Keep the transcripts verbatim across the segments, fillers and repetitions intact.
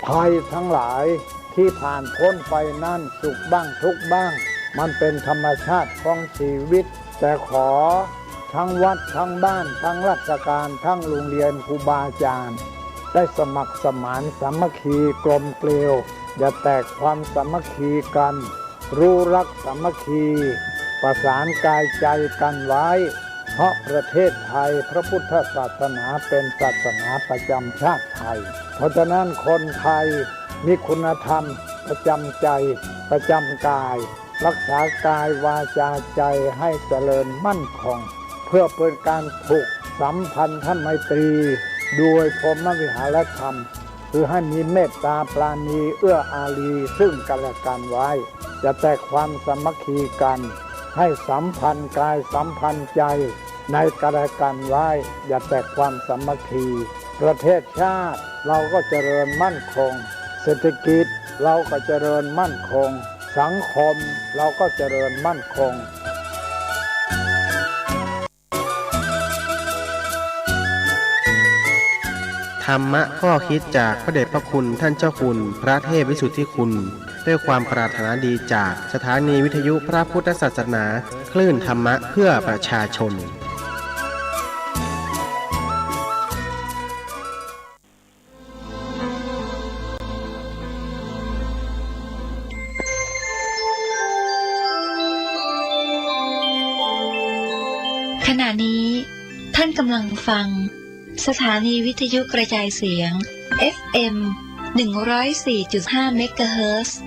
ภัยทั้งหลายที่ผ่านพ้นไปนั้นสุขบ้างทุกข์บ้าง มันเป็นธรรมชาติของชีวิต แต่ขอทั้งวัดทั้งบ้านทั้งราชการทั้งโรงเรียนครูบาอาจารย์ ได้สมัครสมานสามัคคีกลมเกลียว อย่าแตกความสามัคคีกัน รู้รักสามัคคี ประสานกายใจกันไว้ เพราะประเทศไทยพระพุทธศาสนาเป็นศาสนาประจำชาติไทย เพราะฉะนั้นคนไทยมีคุณธรรมประจำใจ ประจำกาย รักษากายวาจาใจให้เจริญมั่นคง เพื่อเป็นการผูกสัมพันธไมตรี โดยพรหมวิหารธรรม คือให้มีเมตตาปราณีเอื้ออารีซึ่งกันและกันไว้ จะแตกความสามัคคีกัน ให้สัมพันธ์กายสัมพันธ์ใจในกันและกันไว้ อย่าแตกความสามัคคี ประเทศชาติเราก็เจริญมั่นคง เศรษฐกิจเราก็เจริญมั่นคง สังคมเราก็เจริญมั่นคง ธรรมะข้อคิดจากพระเดชพระคุณท่านเจ้าคุณพระเทพวิสุทธิคุณ ด้วยความปรารถนาดีจากสถานีวิทยุพระพุทธศาสนา คลื่นธรรมะเพื่อประชาชน ขณะนี้ท่านกำลังฟัง สถานีวิทยุกระจายเสียง เอฟเอ็ม หนึ่งร้อยสี่จุดห้า เมกะเฮิรตซ์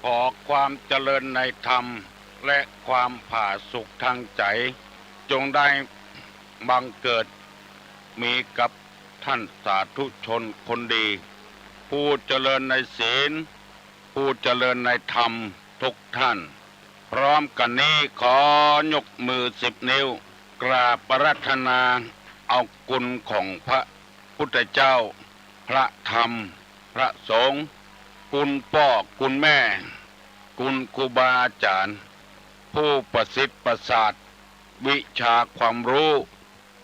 ขอความเจริญในธรรมและความผาสุกทางใจ จงได้บังเกิดมีกับท่านสาธุชนคนดี ผู้เจริญในศีล ผู้เจริญในธรรมทุกท่าน พร้อมกันนี้ขอยกมือสิบนิ้ว กราบอาราธนาเอาคุณของพระพุทธเจ้า พระธรรม พระสงฆ์ คุณพ่อคุณแม่ คุณครูบาอาจารย์ ผู้ประสิทธิ์ประสาทวิชาความรู้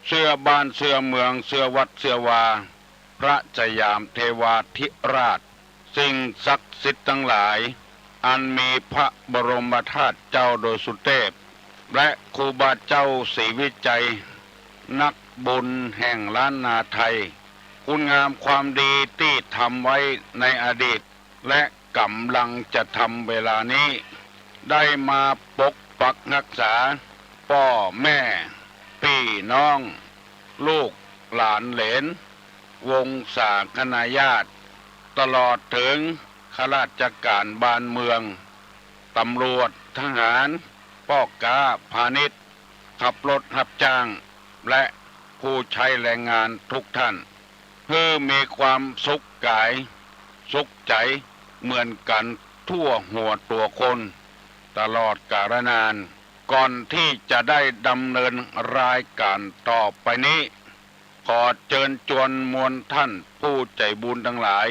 เสื้อบ้านเสื้อเมืองเสื้อวัดเสื้อวา พระสยามเทวาธิราช สิ่งศักดิ์สิทธิ์ทั้งหลาย อันมีพระบรมธาตุเจ้าดอยสุเทพ และครูบาเจ้าศรีวิชัย นักบุญแห่งล้านนาไทย คุณงามความดีที่ทำไว้ในอดีต และกำลังจะทำเวลานี้ ได้มาปกปักรักษา พ่อแม่ พี่น้อง ลูกหลานเหลน วงศาคณาญาติ ตลอดถึงข้าราชการบ้านเมือง ตำรวจ ทหาร พ่อค้าพาณิชย์ ขับรถรับจ้าง และผู้ใช้แรงงานทุกท่าน หื้อมีความสุขกาย สุขใจเหมือนกันทั่วหัวตัวคน ตลอดกาลนาน ก่อนที่จะได้ดำเนินรายการต่อไปนี้ ขอเจิญจวนมวลท่านผู้ใจบุญทั้งหลาย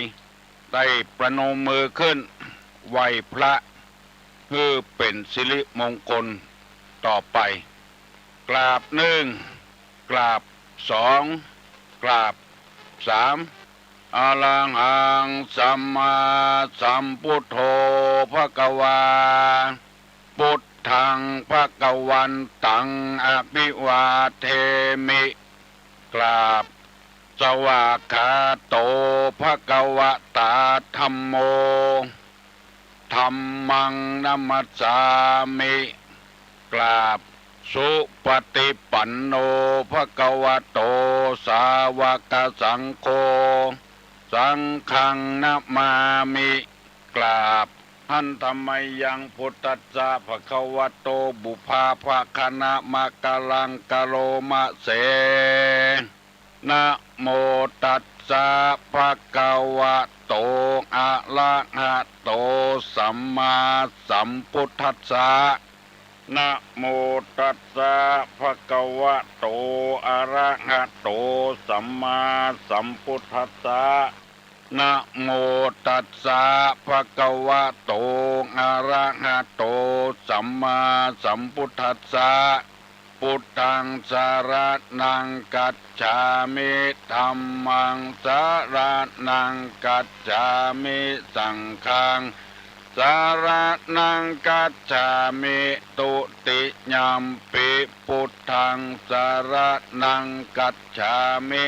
ได้ประนมมือขึ้น ไหว้พระ หื้อเป็นสิริมงคลต่อไป กราบหนึ่ง กราบสอง กราบสาม Arahaṃ sammāsambuddho bhagavā. Buddhaṃ bhagavantaṃ abhivādemi. กราบ Svākkhāto bhagavatā dhammo. Dhammaṃ namassāmi. กราบ Supaṭipanno bhagavato sāvakasaṅgho. Saṅghaṃ namāmi. กราบ Handa mayaṃ buddhassa bhagavato pubbabhāganamakāraṃ karoma se. Namo tassa bhagavato arahato sammāsambuddhassa. Namo tassa bhagavato arahato sammāsambuddhassa. Namo tassa bhagavato arahato sammāsambuddhassa. Buddhaṃ saraṇaṃ gacchāmi. Dhammaṃ saraṇaṃ gacchāmi. Saṅghaṃ saraṇaṃ gacchāmi. Dutiyampi buddhaṃ saraṇaṃ gacchāmi.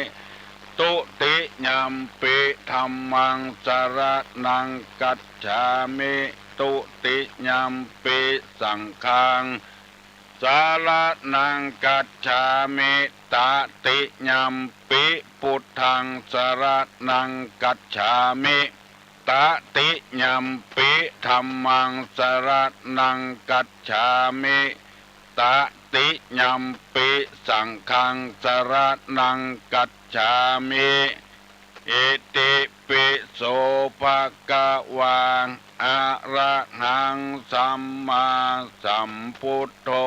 Dutiyampi dhammaṃ saraṇaṃ gacchāmi. Dutiyampi saṅghaṃ saraṇaṃ gacchāmi. Tatiyampi buddhaṃ saraṇaṃ gacchāmi. Tatiyampi dhammaṃ saraṇaṃ gacchāmi. Tatiyampi saṅghaṃ saraṇaṃ gacchāmi. Itipi so bhagavā arahaṃ sammāsambuddho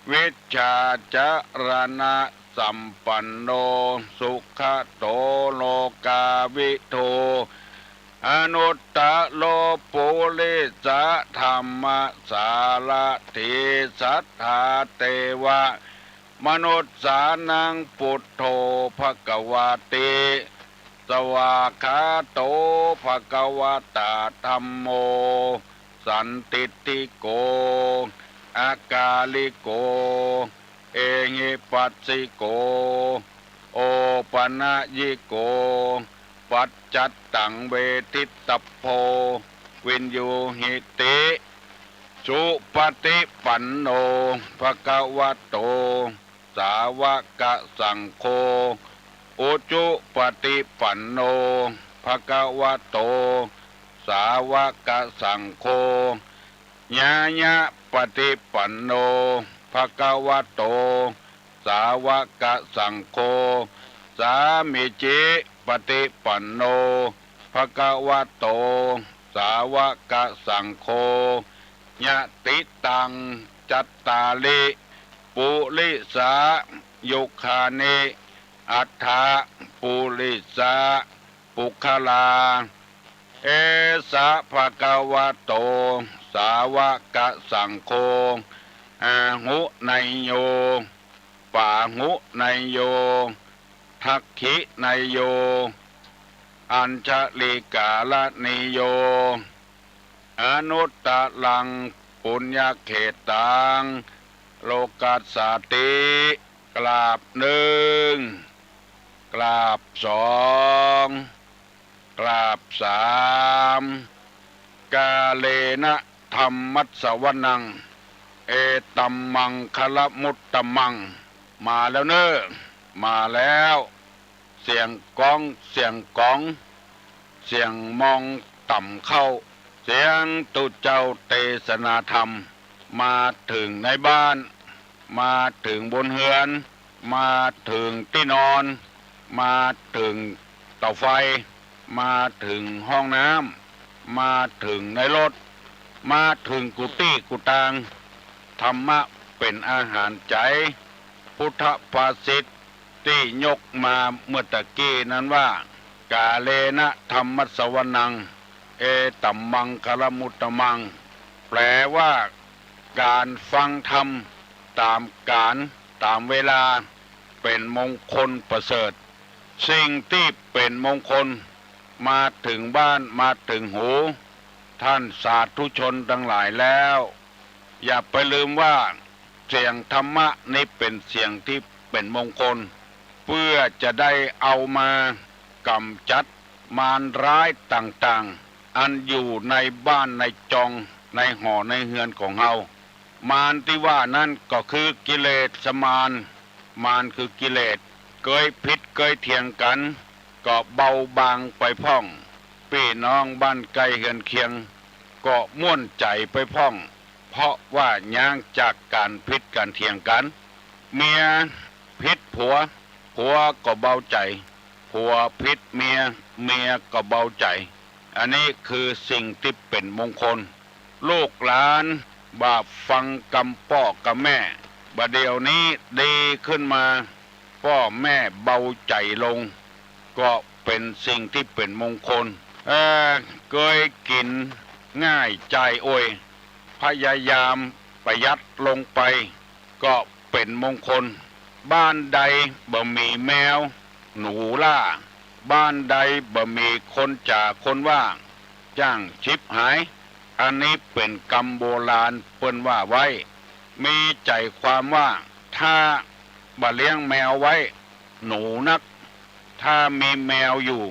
vijjācaraṇasampanno sugato lokavidū anuttaro purisadammasārathi satthā devamanussānaṃ buddho bhagavāti. Svākkhāto bhagavatā dhammo sandiṭṭhiko akāliko ehipassiko opanayiko paccattaṃ veditabbo viññūhīti. Supaṭipanno bhagavato sāvakasaṅgho, ujupaṭipanno bhagavato sāvakasaṅgho, ñāyapaṭipanno bhagavato sāvakasaṅgho, sāmīcipaṭipanno bhagavato sāvakasaṅgho, yadidaṃ cattāri purisayugāni aṭṭha purisapuggalā, esa bhagavato sāvakasaṅgho āhuneyyo pāhuneyyo dakkhiṇeyyo añjalikaraṇīyo anuttaraṃ puññakkhettaṃ lokassāti. กราบหนึ่ง กราบสอง กราบสาม กาเลนะธัมมัสสวนัง เอตัมมังคลมุตตมัง มาแล้วเนอะ มาแล้ว เสียงก้อง เสียงกอง เสียงมองต่ำเข้า เสียงตุ๊เจ้าเตสนาธรรม มาถึงในบ้าน มาถึงบนเฮือน มาถึงตี้นอน มาถึงเตาไฟ มาถึงห้องน้ำ มาถึงในรถ มาถึงกู้ตี้กู้ตาง ธรรมะเป็นอาหารใจ พุทธภาษิตตี้ยกมาเมื่อตะกี้นั้นว่า กาเลนะธัมมัสสวนัง เอตัมมังคลมุตตมัง แปลว่า การฟังธรรมตามกาลตามเวลา เป็นมงคลประเสริฐ สิ่งที่เป็นมงคลมาถึงบ้านมาถึงหู ท่านสาธุชนทั้งหลายแล้ว อย่าไปลืมว่าเสียงธรรมะนี้เป็นเสียงที่เป็นมงคล เพื่อจะได้เอามากำจัดมารร้ายต่างๆ อันอยู่ในบ้านในจองในหอในเฮือนของเฮา มารที่ว่านั้นก็คือกิเลสมาร มารคือกิเลส เกยผิดเกยเถียงกัน ก็เบาบางไปพ่อง ปี้น้องบ้านใก้เฮือนเคียง ก็ม่วนใจ๋ไปพ่อง เพราะว่าย้างจากก๋านผิดก๋านเถียงกัน เมียผิดผัว ผัวก็เบาใจ ผัวผิดเมีย เมียก็เบาใจ อันนี้คือสิ่งที่เป็นมงคล ลูกหลานบ่ฟังกำป้อกำแม่ บ่าเดี๋ยวนี้ดีขึ้นมา ป้อแม่เบาใจลง ก็เป็นสิ่งที่เป็นมงคล เออ เกยกิ๋นง่ายจ่ายอวย พยายามประหยัดลงไป ก็เป็นมงคล บ้านใดบ่มีแมว หนูล่า บ้านใดบ่มีคนจ๋าคนว่า จ้างฉิบหาย อันนี้เป็นกำโบราณเปิ้นว่าไว้ มีใจ๋ความว่า ถ้าบ่เลี้ยงแมวไว้ หนูนัก ถ้ามีแมวอยู่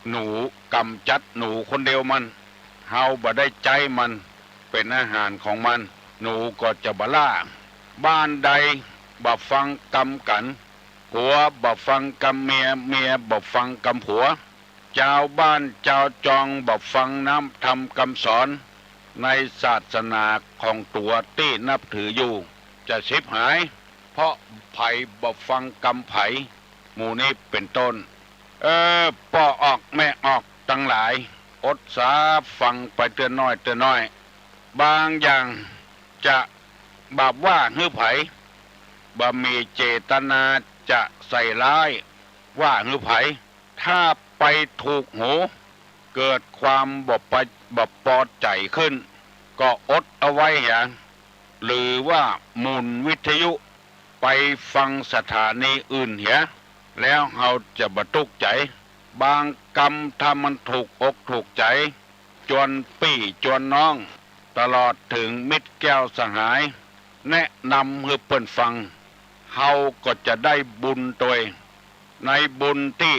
หนูก๋ำจัดหนูคนเดียวมัน เฮาบ่ได้ใจ๊มัน เป็นอาหารของมัน หนูก็จะบ่ล่า บ้านใดบ่ฟังกำกั๋น ผัวบ่ฟังกำเมีย เมียบ่ฟังกำผัว จาวบ้านจาวจองบ่ฟังน้ำธรรมกำสอน ในศาสนาของตั๋วตี้นับถืออยู่ จะฉิบหาย เพราะใผบ่ฟังกำใผ หมู่นี้เป็นต้น เออ ป้อออกแม่ออกตังหลาย อดสาฟังไปเตื้อน้อยเตื้อน้อย บางอย่างจะบ่ว่าหื้อใผ บ่มีเจตนาจะใส่ร้าย ว่าหื้อใผ ถ้าไปถูกหู เกิดความบ่ปะ- บ่ปอใจ๋ขึ้น ก็อดเอาไว้เหีย หรือว่าหมุนวิทยุไปฟังสถานีอื่นเหีย แล้วเฮาจะบ่ตุ๊กใจ๋ บางกำถ้ามันถูกอกถูกใจ๋ จวนปี้จวนน้อง ตลอดถึงมิตรแก้วสหาย แนะนำหื้อเปิ้นฟัง เฮาก็จะได้บุญตวย ในบุญตี้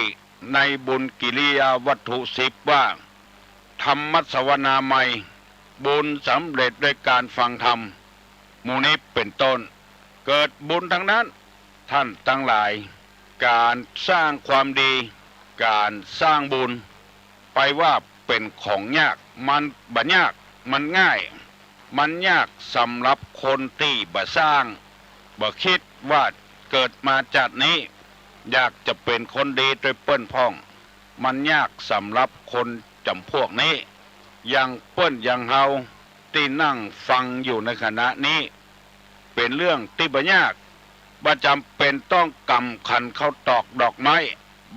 ในบุญกิริยาวัตถุสิบว่า ธรรมสวนามัย บุญสำเร็จด้วยการฟังธรรม หมู่นี้เป็นต้น เกิดบุญทั้งนั้น ท่านทั้งหลาย ก๋านสร้างความดี ก๋านสร้างบุญ ไปว่าเป็นของยาก มันบ่ยาก มันง่าย มันยากสำหรับคนตี้บ่สร้าง บ่คิดว่าเกิดมาจาตินี้ อยากจะเป็นคนดีตวยเปิ้นพ่อง มันยากสำหรับคนจ๋ำพวกนี้ อย่างเปิ้นอย่างเฮาตี้นั่งฟังอยู่ในขณะนี้ เป็นเรื่องตี้บ่ยาก บ่จ๋ำเป็นต้องก๋ำขันข้าวตอกดอกไม้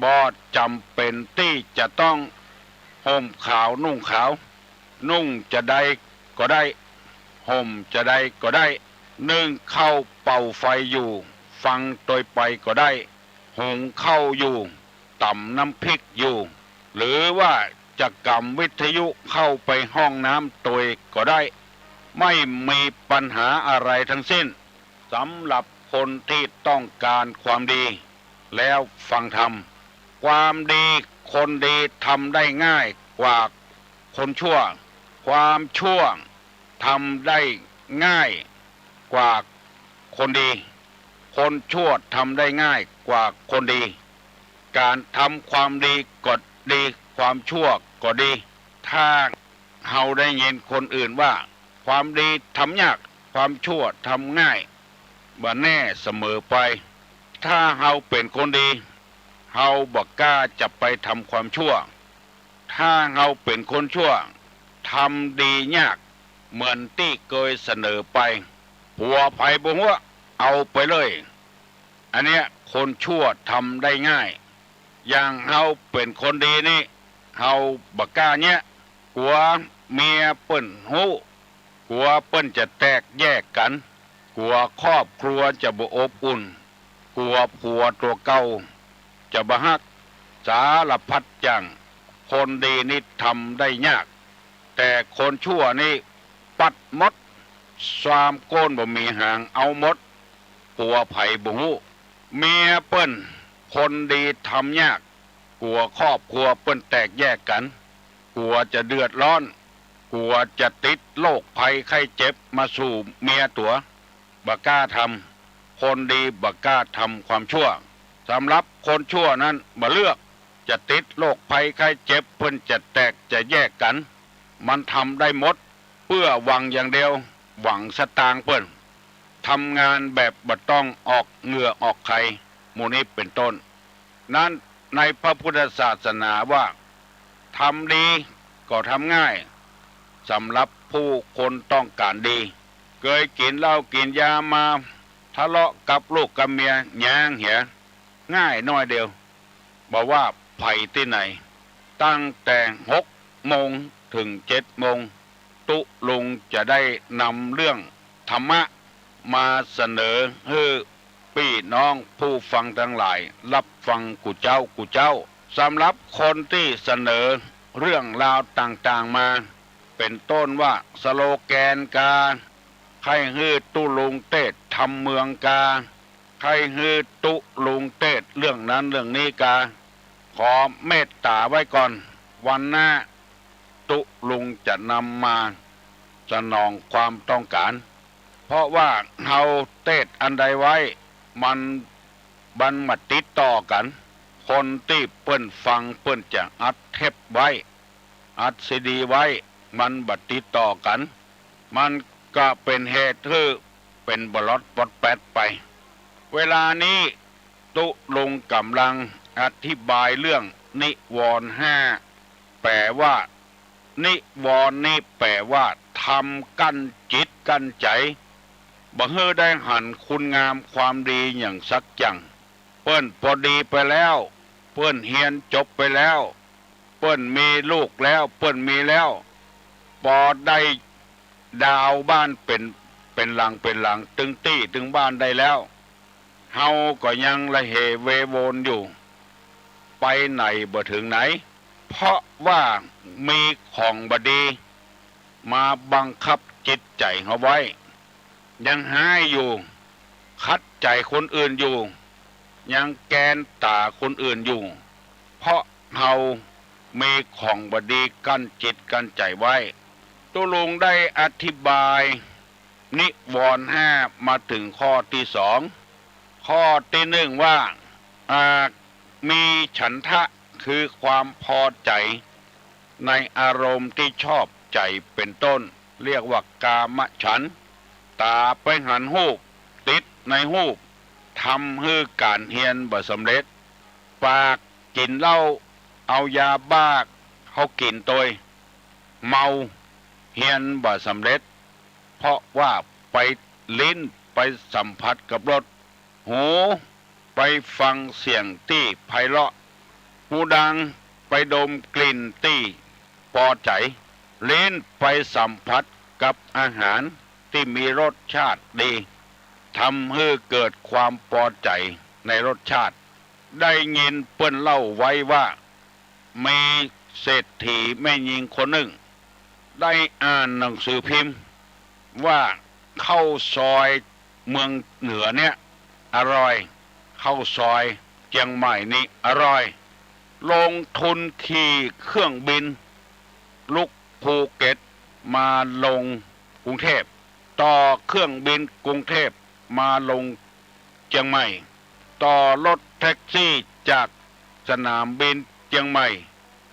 บ่จ๋ำเป็นตี้จะต้องห่มขาวนุ่งขาว นุ่งจะใดก็ได้ ห่มจะใดก็ได้ นึ่งข้าวเป่าไฟอยู่ ฟังตวยไปก็ได้ หุงข้าวอยู่ ต๋ำน้ำพริกอยู่ หรือว่าจะก๋ำวิทยุเข้าไปห้องน้ำตวยก็ได้ ไม่มีปัญหาอะไรทั้งสิ้น สำหรับคนที่ต้องการความดี แล้วฟังธรรม ความดีคนดีทำได้ง่ายกว่าคนชั่ว ความชั่วทำได้ง่ายกว่าคนดี คนชั่วทำได้ง่ายกว่าคนดี ก๋านทำความดีก็ดี ความชั่วก็ดี ถ้าเฮาได้ยินคนอื่นว่า ความดีทำยาก ความชั่วทำง่าย บ่แน่เสมอไป ถ้าเฮาเป็นคนดี เฮาบ่กล้าจะไปทำความชั่ว ถ้าเฮาเป็นคนชั่ว ทำดียาก เหมือนตี้เกยเสนอไป ผัวใผบ่ฮั้ว เอาไปเลย อันเนี้ยคนชั่วทำได้ง่าย อย่างเฮาเป็นคนดีนี่ เฮาบ่กล้าเยียะ กั๋วเมียเปิ้นฮู้ กั๋วเปิ้นจะแตกแยกกั๋น กั๋วครอบครัวจะบ่อบอุ่น กั๋วผัวตั๋วเก่าจะบ่ฮัก สารพัดอย่าง คนดีนี่ทำได้ยาก แต่คนชั่วนี่ปัดหมด สามก้นบ่มีหางเอาหมด กั๋วใผบ่ฮู้ เมียเปิ้น คนดีทำยาก กั๋วครอบครัวเปิ้นแตกแยกกั๋น กั๋วจะเดือดร้อน กั๋วจะติดโรคภัยไข้เจ็บมาสู่เมียตั๋ว บ่กล้าทำ คนดีบ่กล้าทำความชั่ว สำหรับคนชั่วนั้นบ่เลือก จะติดโรคภัยไข้เจ็บ เปิ้นจะแตกจะแยกกั๋น มันทำได้หมด เปื้อหวังอย่างเดียว หวังสตางค์เปิ้น ทำงานแบบบ่ต้องออกเหงื่อออกไข หมู่นี้เป็นต้น นั้นในพระพุทธศาสนาว่า ทำดีก็ทำง่าย สำหรับผู้คนต้องการดี เคยกินเหล้ากินยามา ทะเลาะกับลูกกับเมีย ยังเหีย ง่ายน้อยเดียว บ่ว่าใผตี้ไหน ตั้งแต่หกโมงถึงเจ็ดโมง ตุ๊ลุงจะได้นำเรื่องธรรมะมาเสนอหื้อปี้น้องผู้ฟังตังหลาย ฮับฟังกู้เจ้ากู้เจ้า สำหรับคนตี้เสนอเรื่องราวต่างๆ มา เป๋นต้นว่า สโลแกนกา ใค่หื้อตุ๊ลุงเตสน์ธรรมเมืองกา ใค่หื้อตุ๊ลุงเตสน์เรื่องนั้นเรื่องนี้กา ขอเมตต๋าไว้ก่อน วันหน้าตุ๊ลุงจะนำมาสนองความต้องการ เพราะว่าเฮาเตสน์อันใดไว้ มัน มันบ่ติดต่อกั๋น คนตี้เปิ้นฟังเปิ้นจะอัดเทปไว้ อัดซีดีไว้ มันบ่ติดต่อกั๋น มันก็เป๋นเหตุหื้อเป๋นบลอดปอดแป๊ดไป เวลานี้ตุ๊ลุงก่ำลังอธิบายเรื่องนิวรณ์ห้า แป๋ว่า นิวรณ์นี้แป๋ว่า ธรรมกั้นจิตกั้นใจ๋ บ่หื้อได้หันคุณงามความดีอย่างสักอย่าง เปิ้นปอดีไปแล้ว เปิ้นเฮียนจบไปแล้ว เปิ้นมีลูกแล้ว เปิ้นมีแล้ว ปอได้ดาวบ้านเป๋น เป๋นหลังเป๋นหลัง ตึงตี้ตึงบ้านได้แล้ว เฮาก็ยังละเหเวโวนอยู่ ไปไหนบ่ถึงไหน เพราะว่ามีของบ่ดี มาบังคับจิตใจ๋เฮาไว้ ยังฮ้ายอยู่ ขัดใจ๋คนอื่นอยู่ ยังแกนต๋าคนอื่นอยู่ เพราะเฮามีของบ่ดีกั้นจิตกั้นใจ๋ไว้ ตุ๊ลุงได้อธิบายนิวรณ์ห้ามาถึงข้อตี้สอง ข้อตี้หนึ่งว่า อ่า มีฉันทะ คือความพอใจ๋ในอารมณ์ตี้ชอบใจ๋เป๋นต้น เรียกว่ากามฉันทะ ต๋าไปหันฮูป ติดในฮูป ทำหื้อก๋านเฮียนบ่สำเร็จ ปากกิ๋นเหล้า เอายาบ้าเข้ากิ๋นตวย เมา เฮียนบ่สำเร็จ เพราะว่าไป ลิ้นไปสัมผัสกับรส หูไปฟังเสียงตี้ไพเราะ หูดังไปดมกลิ่นตี้ปอใจ๋ ลิ้นไปสัมผัสกับอาหารตี้มีรสชาติดี ทำหื้อเกิดความปอใจ๋ในรสชาติ ได้ยินเปิ้นเล่าไว้ว่า มีเศรษฐีแม่ญิงคนนึ่ง ได้อ่านหนังสือพิมพ์ว่าข้าวซอยเมืองเหนือเนี่ยอร่อย ข้าวซอยเจียงใหม่นี่อร่อย ลงทุนขี่เครื่องบินลุกภูเก็ตมาลงกรุงเทพ ต่อเครื่องบินกรุงเทพมาลงเจียงใหม่ ต่อรถแท็กซี่จากสนามบินเจียงใหม่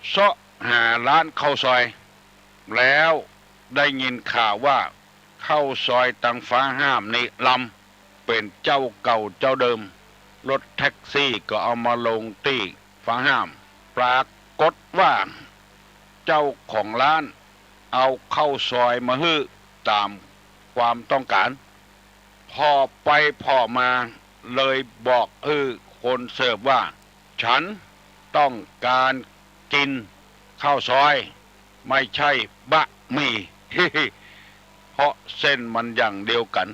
เซาะหาร้านข้าวซอย แล้วได้ยินข่าวว่าข้าวซอยตังฟ้าห้ามนี่ลำ เป๋นเจ้าเก่าเจ้าเดิม รถแท็กซี่ก็เอามาลงตี้ฟ้าห้าม ปรากฏว่าเจ้าของร้านเอาข้าวซอยมาหื้อต๋ามความต้องการ ผ่อไปผ่อมาเลยบอกหื้อคนเสิร์ฟว่า ฉันต้องการกินข้าวซอย ไม่ใช่บะหมี่ เพราะเส้นมันอย่างเดียวกัน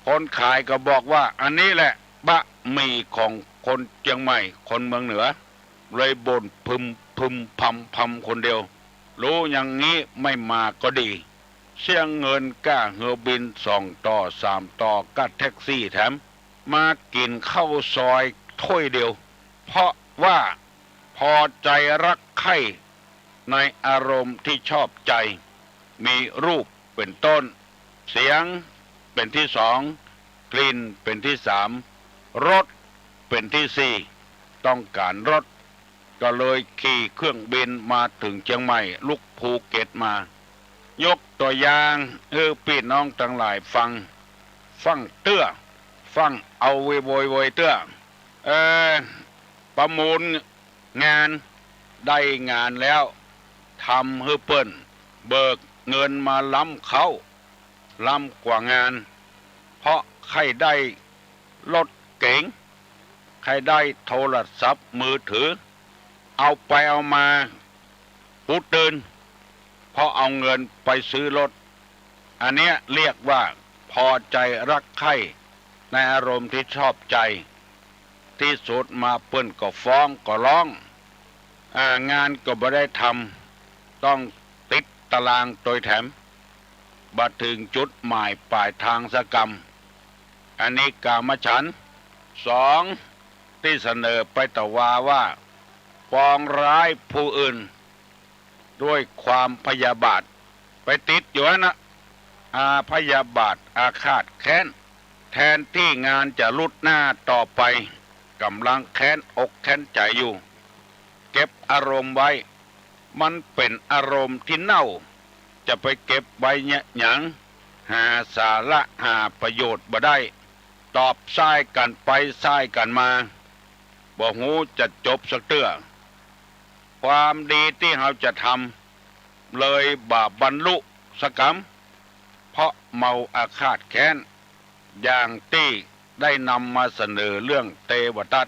คนขายก็บอกว่า อันนี้แหละบะหมี่ของคนเจียงใหม่ คนเมืองเหนือ เลยบ่นพึมพึมพำพำคนเดียว รู้อย่างนี้ไม่มาก็ดี เสียเงินก้าเฮือบินสองต่อสามต่อก้าแท็กซี่แถม มากิ๋นข้าวซอยถ้วยเดียว เพราะว่าพอใจ๋รักใค่ในอารมณ์ตี้ชอบใจ๋ มีรูปเป๋นต้น เสียงเป๋นตี้สอง กลิ่นเป๋นตี้สาม รสเป๋นตี้สี่ ต้องการรส ก็เลยขี่เครื่องบินมาถึงเจียงใหม่ ลุกภูเก็ตมา ยกตั๋วอย่างหื้อปี้น้องตังหลายฟัง ฟั่งเตื้อ ฟั่งเอาไว้โวยๆ เตื้อ เอ่อ ประมูลงาน ได้งานแล้ว ทำหื้อเปิ้น เบิกเงินมาล้ำเข้า ล้ำกว่างาน เพราะใค่ได้รถเก๋ง ใค่ได้โทรศัพท์มือถือ เอาไปเอามา หูตื่น เพราะเอาเงินไปซื้อรถ อันเนี้ยเรียกว่าพอใจรักใคร่ ในอารมณ์ที่ชอบใจ ที่สุดมาเปิ้นก็ฟ้องก็ร้อง อ่า งานก็บ่ได้ทำ ต้องติดตารางโตยแถม บ่ถึงจุดหมายปลายทางสักกำ อันนี้กามฉันท์ สอง ที่เสนอไปต่อว่าว่า ปองร้ายผู้อื่น ด้วยความพยาบาท ไปติดอยู่นั่นนะ อาพยาบาทอาฆาตแค้น แทนที่งานจะลุดหน้าต่อไป กำลังแค้นอกแค้นใจอยู่ เก็บอารมณ์ไว้ มันเป็นอารมณ์ที่เน่า จะไปเก็บไว้เนี่ยหยัง หาสาระหาประโยชน์บ่ได้ ตอบซ้ายกันไปซ้ายกันมา บ่ฮู้จะจบสักเตื้อ ความดีที่เฮาจะทำ เลยบ่บรรลุสักกำ เพราะเมาอาฆาตแค้น อย่างตี้ได้นำมาเสนอเรื่องเตวทัต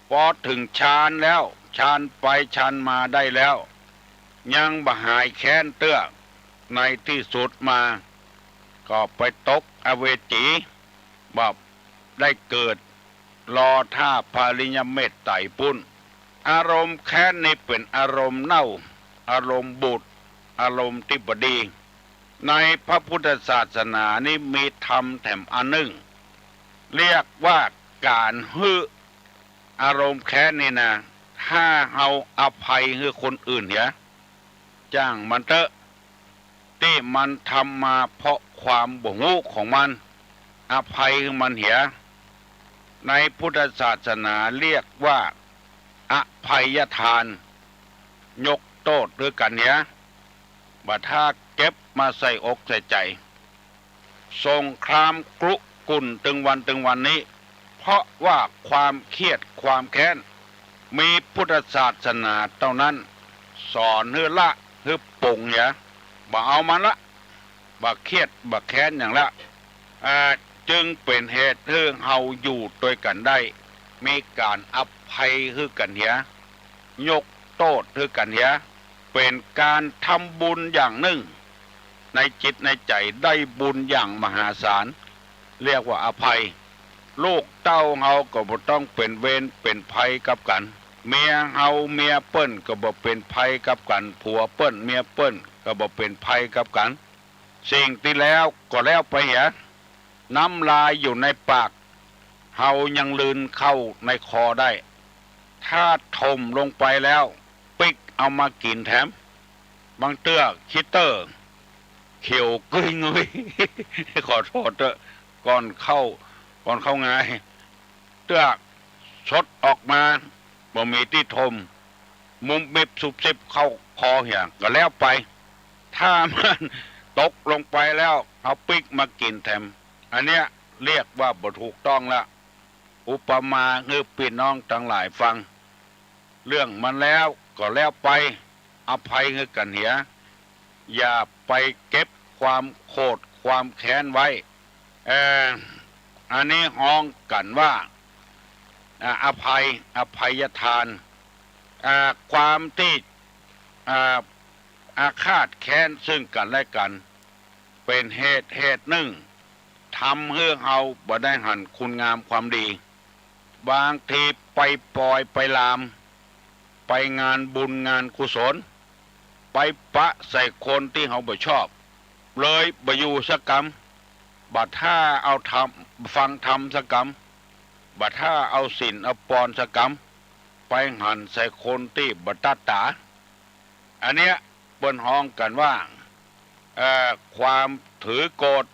พอถึงฌานแล้ว ฌานไปฌานมาได้แล้ว ยังบ่หายแค้นเตื้อ ในที่สุดมา ก็ไปตกอเวจี บ่ได้เกิด รอท่าปริญญาเมตไตรปุ้น อารมณ์แค้นนี่เป็นอารมณ์เน่า อารมณ์บูด อารมณ์ที่บ่ดี ในพระพุทธศาสนานี่มีธรรมแถมอันหนึ่ง เรียกว่าการหื้อ อารมณ์แค้นนี่นะ ถ้าเฮาอภัยหื้อคนอื่นเหีย จ้างมันเต๊อะ ตี้มันทำมาเพราะความบ่ฮู้ของมัน อภัยหื้อมันเหีย ในพุทธศาสนาเรียกว่าอภัยทาน ยกโทษหื้อกั๋นเหีย บ่ถ้าเก็บมาใส่อกใส่ใจ๋ สงครามครุกรุ่นตึงวันตึงวันนี้ เพราะว่าความเครียดความแค้น มีพุทธศาสนาเต้านั้น สอนหื้อละหื้อปงเหีย บ่เอามันละ บ่เครียดบ่แค้นหยังละ อ่า จึงเป๋นเหตุหื้อเฮาอยู่ตวยกั๋นได้ มีก๋านอภัยหื้อกั๋นเหีย ยกโทษหื้อกั๋นเหีย เป๋นก๋านทำบุญอย่างนึ่ง ในจิตในใจ๋ได้บุญอย่างมหาศาล เรียกว่าอภัย ลูกเต้าเฮาก็บ่ต้องเป๋นเวรเป๋นภัยกับกั๋น เมียเฮาเมียเปิ้นก็บ่เป๋นภัยกับกั๋น ผัวเปิ้นเมียเปิ้นก็บ่เป๋นภัยกับกั๋น สิ่งตี้แล้วก็แล้วไปเหีย น้ำลายอยู่ในปาก เฮายังลืนเข้าในคอได้ ถ้าถมลงไปแล้ว ปิ๊กเอามากิ๋นแถม บางเตื้อขี้เต๊อ เขียวกึ้ยงึ้ย ขอโทษเต๊อะ ก่อนเข้า ก่อนเข้างาย เตื้อสดออกมา บ่มีตี้ถม มุบมิบซุบซิบเข้าคอเหีย ก็แล้วไป ถ้ามันตกลงไปแล้ว เอาปิ๊กมากิ๋นแถม อันเนี้ยเรียกว่าบ่ถูกต้องละ อุปมาหื้อปี้น้องตังหลายฟัง เรื่องมันแล้วก็แล้วไป อภัยหื้อกั๋นเหีย อย่าไปเก็บความโขดความแค้นไว้ เอ่อ อันนี้ฮ้องกั๋นว่า อ่า อภัย อภัยทาน อ่า ความตี้ อ่า อาฆาตแค้นซึ่งกั๋นและกั๋น เป๋นเหตุเหตุนึ่ง ทำหื้อเฮาบ่ได้หันคุณงามความดี บางทีไปปอยไปลาม ไปงานบุญงานกุศล ไปปะใส่คนตี้เฮาบ่ชอบ เลยบ่อยู่สักกำ บ่ถ้าเอาธรรม ฟังธรรมสักกำ บ่ถ้าเอาศีลเอาปอนสักกำ ไปหันใส่คนตี้บ่ตัดต๋า อันเนี้ยเปิ้นฮ้องกั๋นว่า เอ่อ ความถือโกรธ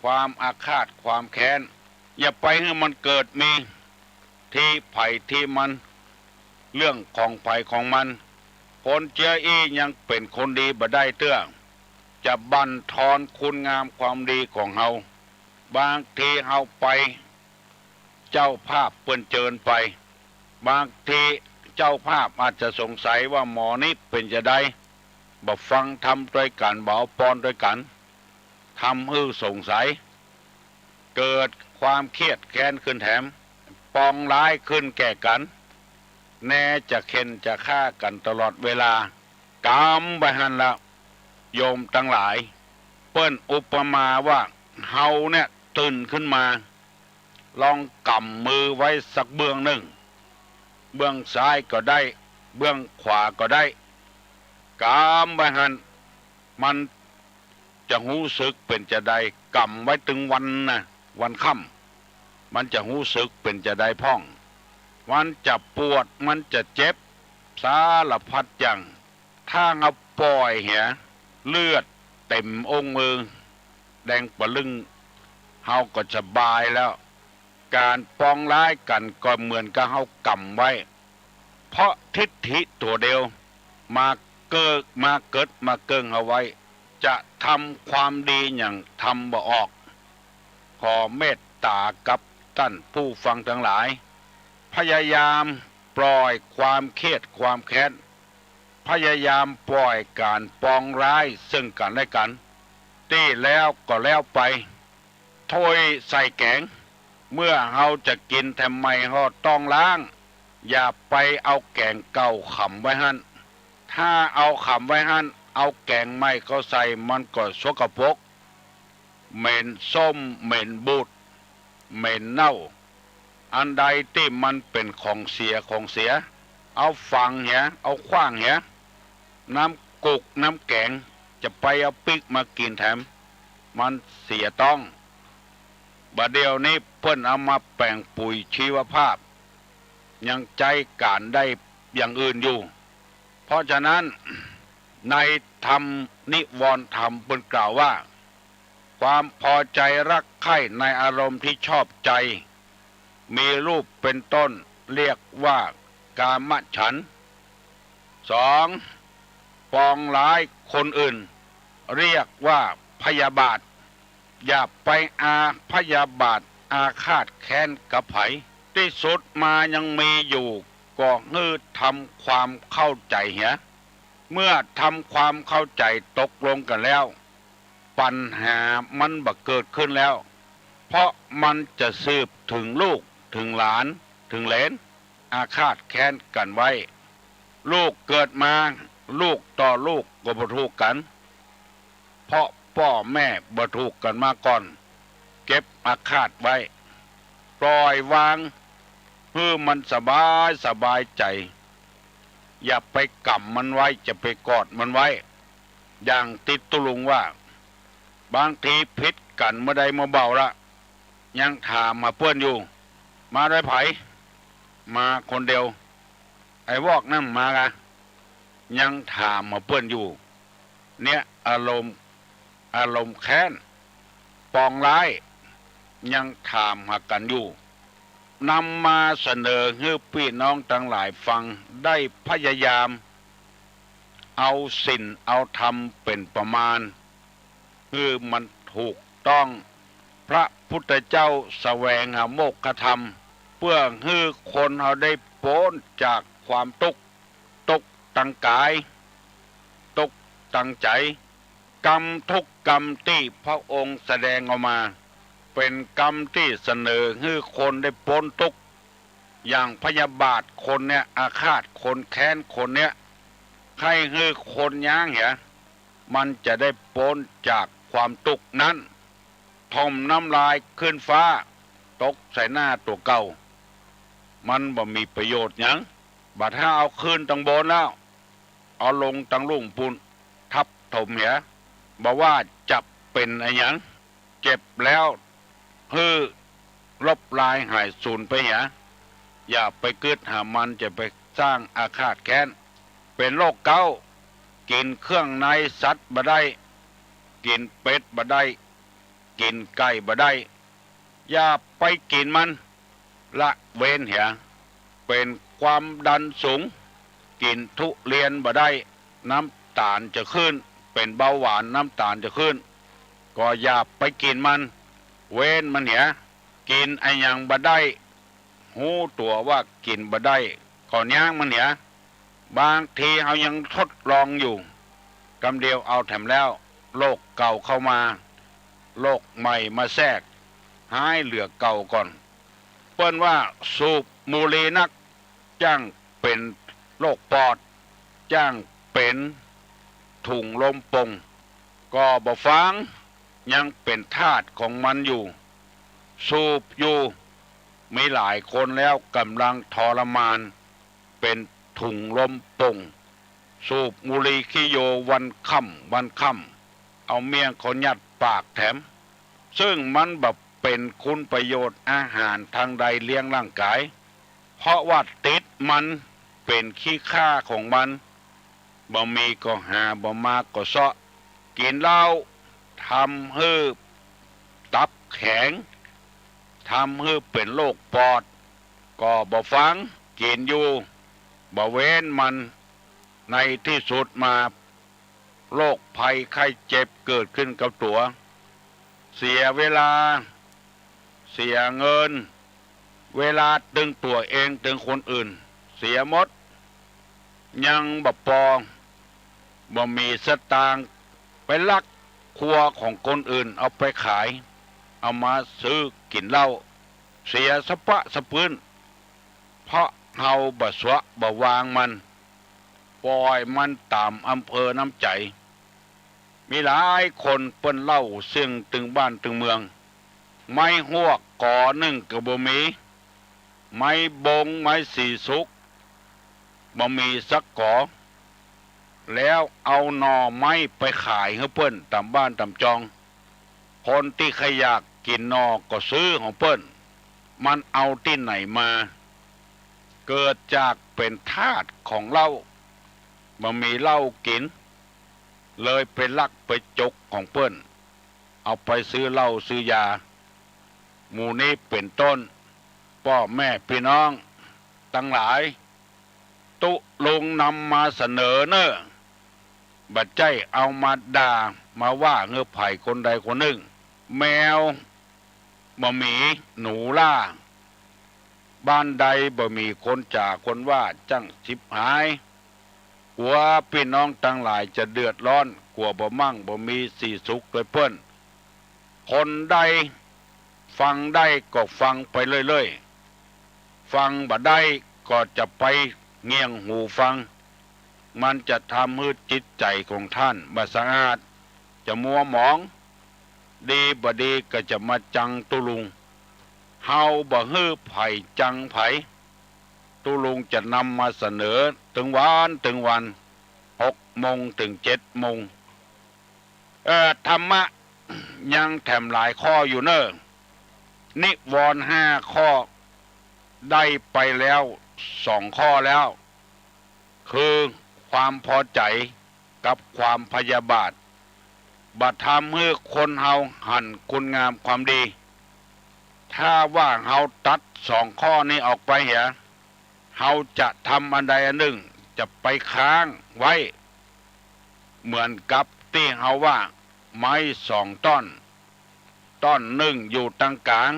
ความอาฆาต ความแค้น อย่าไปหื้อมันเกิดมี ตี้ใผตี้มัน เรื่องของใผของมัน คนเจื้ออี้ยังเป๋นคนดีบ่ได้เตื้อ จะบั่นทอนคุณงามความดีของเฮา บางทีเฮาไป เจ้าภาพเปิ้นเจิญไป บางทีเจ้าภาพอาจจะสงสัยว่าหมอนี้เป๋นจาใด บ่ฟังธรรมตวยกั๋น บ่เอาปอนตวยกั๋น ทำหื้อสงสัย เกิดความเครียดแค้นขึ้นแถม ปองร้ายขึ้นแก่กั๋น แน่จะเข่นจะฆ่ากั๋นตลอดเวลา กำไว้หั้นละ โยมตังหลาย เปิ้นอุปมาว่า เฮาเนี่ยตื่นขึ้นมา ลองกำมือไว้สักเบื้องหนึ่ง เบื้องซ้ายก็ได้ เบื้องขวาก็ได้ กำไว้หั้น มันจะฮู้สึกเป๋นจาใด กำไว้ตึงวันนะ วันค่ำ มันจะฮู้สึกเป๋นจาใดพ่อง มันจะปวด มันจะเจ็บ สารพัดอย่าง ถ้าเฮาป่อยเหีย เลือดเต็มองค์มือ แดงปะลึ่ง เฮาก็สบายแล้ว ก๋านปองร้ายกั๋นก็เหมือนกับเฮากำไว้ เพราะทิฏฐิตั๋วเดียว มาเกิด มาเกิด มาเกิ่งเอาไว้ จะทำความดีอย่างทำบ่ออก ขอเมตตากับต้านผู้ฟังตังหลาย พยายามปล่อยความเครียดความแค้น พยายามปล่อยก๋านปองร้ายซึ่งกั๋นและกั๋น ตี้แล้วก็แล้วไป ถ้วยใส่แก๋ง เมื่อเฮาจะกิ๋นแถมใหม่เฮาต้องล้าง อย่าไปเอาแก๋งเก่าขำไว้หั้น ถ้าเอาขำไว้หั้น เอาแก๋งใหม่เข้าใส่ มันก็สกปรก เหม็นส้ม เหม็นบูด เหม็นเน่า อันใดตี้มันเป๋นของเสีย ของเสีย เอาฝังเหีย เอาขว้างเหีย น้ำกุกน้ำแก๋ง จะไปเอาปิ๊กมากิ๋นแถม มันเสียต้อง บ่าเดี่ยวนี้เปิ้นเอามาแป๋งปุ๋ยชีวภาพ ยังใจ๊ก๋านได้อย่างอื่นอยู่ เพราะฉะนั้น ในธรรมนิวรณ์ธรรมเปิ้นกล่าวว่า ความพอใจรักใคร่ในอารมณ์ที่ชอบใจ มีรูปเป็นต้น เรียกว่ากามฉันท์ สอง ปองร้ายคนอื่น เรียกว่าพยาบาท อย่าไปอาพยาบาทอาฆาตแค้นกับใผ ตี้สุดมายังมีอยู่ ก็หื้อทำความเข้าใจ๋เหีย เมื่อทำความเข้าใจ๋ตกลงกั๋นแล้ว ปัญหามันบ่เกิดขึ้นแล้ว เพราะมันจะสืบเถิงลูก เถิงหลาน เถิงเหลน อาฆาตแค้นกั๋นไว้ ลูกเกิดมา ลูกต่อลูกก็บ่ถูกกั๋น เพราะป้อแม่บ่ถูกกั๋นมาก่อน เก็บอาฆาตไว้ ปล่อยวาง หื้อมันสบายสบายใจ๋ อย่าไปกำมันไว้ อย่าไปกอดมันไว้ อย่างตี้ตุ๊ลุงว่า บางทีผิดกั๋นเมื่อใดเมื่อเบาละ ยังถามหาเปิ้นอยู่ มาด้วยใผ มาคนเดียว ไอ้วอกนั่นมากะ ยังถามหาเปิ้นอยู่ เนี่ยอารมณ์ อารมณ์แค้น ปองร้าย ยังถามหากั๋นอยู่ นำมาเสนอหื้อปี้น้องตังหลายฟัง ได้พยายาม เอาศีลเอาธรรมเป๋นประมาณ หื้อมันถูกต้อง พระพุทธเจ้าแสวงหาโมกขธรรม เปื้อหื้อคนเฮาได้ป๊นจากความตุ๊กข์ ตุ๊กข์ตังก๋าย ตุ๊กข์ตังใจ๋ กรรมทุกกรรมตี้พระองค์แสดงออกมา เป๋นกรรมตี้เสนอหื้อคนได้ป๊นตุ๊กข์ อย่างพยาบาทคนเนี่ย อาฆาตคนแค้นคนเนี่ย ใค่หื้อคนย้างเหีย มันจะได้ป๊นจากความตุ๊กข์นั้น ถมน้ำลายขึ้นฟ้า ตกใส่หน้าตั๋วเก่า มันบ่มีประโยชน์หยัง บ่าถ้าเอาขึ้นตังบนแล้ว เอาลงตังลุ่มปูน ทับถมเหีย บ่ว่าจะเป๋นอะหยัง เจ็บแล้ว หื้อลบลายหายสูญไปเหีย อย่าไปกึ๊ดหามัน จะไปสร้างอาฆาตแค้น เป๋นโรคเก๊า กิ๋นเครื่องในสัตว์บ่ได้ กิ๋นเป็ดบ่ได้ กิ๋นไก่บ่ได้ อย่าไปกิ๋นมัน ละเว้นเหีย เป๋นความดันสูง กิ๋นทุเรียนบ่ได้ น้ำตาลจะขึ้น เป๋นเบาหวาน น้ำตาลจะขึ้น ก็อย่าไปกิ๋นมัน เว้นมันเหีย กิ๋นอะหยังบ่ได้ ฮู้ตั๋วว่ากิ๋นบ่ได้ ก็ย้างมันเหีย บางทีเฮายังทดลองอยู่ กำเดียวเอาแถมแล้ว โรคเก่าเข้ามา โรคใหม่มาแทรก หายเหลือเก่าก่อน เปิ้นว่าสูบบุหรี่นัก จ้างเป๋นโรคปอด จ้างเป๋นถุงลมป่ง ก็บ่ฟัง ยังเป๋นทาสของมันอยู่ สูบอยู่ มีหลายคนแล้วกำลังทรมาน เป๋นถุงลมป่ง สูบบุหรี่ขี้โยวันค่ำวันค่ำ เอาเมี่ยงเขายัดปากแถม ซึ่งมันบ่เป๋นคุณประโยชน์อาหารทางใดเลี้ยงร่างกาย เพราะว่าติดมันเป๋นขี้ข้าของมัน บ่มีก็หา บ่มาก็เซาะ กิ๋นเหล้า ทำหื้อตับแข็ง ทำหื้อเป๋นโรคปอด ก็บ่ฟัง กิ๋นอยู่ บ่เว้นมัน ในที่สุดมา โรคภัยไข้เจ็บเกิดขึ้นกับตั๋ว เสียเวลา เสียเงิน เวลาตึงตั๋วเองตึงคนอื่น เสียหมด ยังบ่ปอ บ่มีสตางค์ ไปลักครัวของคนอื่นเอาไปขาย เอามาซื้อกิ๋นเหล้า เสียสะปะสะปื้น เพราะเฮาบ่สวะบ่วางมัน ป่อยมันต๋ามอำเภอน้ำใจ๋ มีหลายคนเปิ้นเล่าเสี้ยงตึงบ้านตึงเมือง ไม้ฮวกก๋อนึ่งก็บ่มี ไม้บงไม้สีสุก บ่มีสักก๋อ แล้วเอาหน่อไม้ไปขายหื้อเปิ้นต๋ามบ้านต๋ามจอง คนตี้ใค่อยากกิ๋นหน่อก็ซื้อของเปิ้น มันเอาตี้ไหนมา เกิดจากเป๋นทาสของเหล้า บ่มีเหล้ากิ๋น เลยไปลักไปจกของเปิ้น เอาไปซื้อเหล้าซื้อยา หมู่นี้เป๋นต้น ป้อแม่ปี้น้องตังหลาย ตุ๊ลุงนำมาเสนอเน่อ บ่ใจ้เอามาด่ามาว่าหื้อใผคนใดคนนึ่ง แมวบ่หมีหนูล่า บ้านใดบ่หมีคนจ๋าคนว่าจั้งฉิบหาย กั๋วปี้น้องตังหลายจะเดือดร้อน กั๋วบ่มั่งบ่มีสีสุขโดยเปิ้น คนใดฟังได้ก็ฟังไปเรื่อยๆ ฟังบ่ได้ก็จะไปเงี่ยงหูฟัง มันจะทำหื้อจิตใจ๋ของต้านบ่สะอาด จะมัวหมอง ดีบ่ดีก็จะมาจังตุ๊ลุง เฮาบ่หื้อใผจังใผ ตุ๊ลุงจะนำมาเสนอตึงวันตึงวัน หกโมงเถิงเจ็ดโมง เอ่อ ธรรมะยังแถมหลายข้ออยู่เน่อ นิวรณ์ห้าข้อ ได้ไปแล้วสองข้อแล้ว คือความพอใจ๋กับความพยาบาท บ่ทำหื้อคนเฮาหันคุณงามความดี ถ้าว่าเฮาตัดสองข้อนี้ออกไปเหีย เฮาจะทำอันใดอันนึ่งจะไปค้างไว้ เหมือนกับตี้เฮาว่าไม้สองต้อน ต้อนนึ่งอยู่ตังก๋าง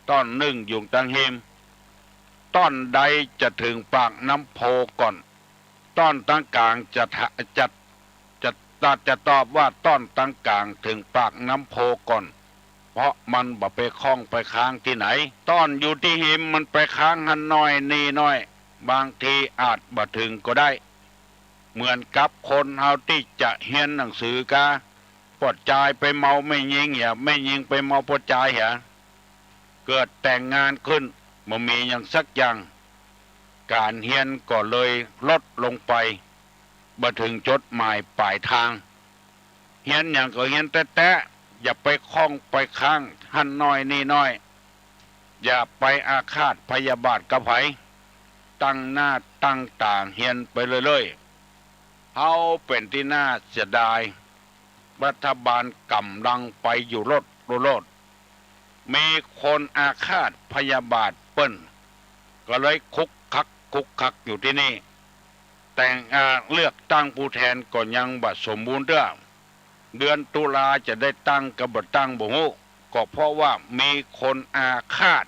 ต้อนนึ่งอยู่ตังฮิม ต้อนใดจะเถิงปากน้ำโพก่อน ต้อนตังก๋างจะถะ- จะ- จะ- จะตอบว่าต้อนตังก๋างเถิงปากน้ำโพก่อน เพราะมันบ่ไปข้องไปค้างตี้ไหน ต้อนอยู่ตี้ฮิมมันไปค้างหั้นหน้อยนี่หน้อย บางทีอาจบ่เถิงก็ได้ เหมือนกับคนเฮาตี้จะเฮียนหนังสือกา ป้อจายไปเมาแม่ญิงเหีย แม่ญิงไปเมาป้อจายเหีย เกิดแต่งงานขึ้น บ่มีหยังสักอย่าง ก๋านเฮียนก็เลยลดลงไป บ่เถิงจุดหมายป๋ายตาง เฮียนหยังก็เฮียนแต๊ๆ อย่าไปข้องไปค้างหั้นหน้อยนี่หน้อย อย่าไปอาฆาตพยาบาทกับใผ ตั้งหน้าตั้งต๋าเฮียนไปเรื่อยๆ เฮาเป๋นตี้น่าเสียดาย รัฐบาลก่ำลังไปอยู่โลดโลด มีคนอาฆาตพยาบาทเปิ้น ก็เลยคุกคักคุกคักอยู่ตี้นี่ แต่ง- อ่า เลือกตั้งผู้แทนก็ยังบ่สมบูรณ์เตื้อ เดือนตุลาจะได้ตั้งกับบ่ตั้งบ่ฮู้ ก็เพราะว่ามีคนอาฆาต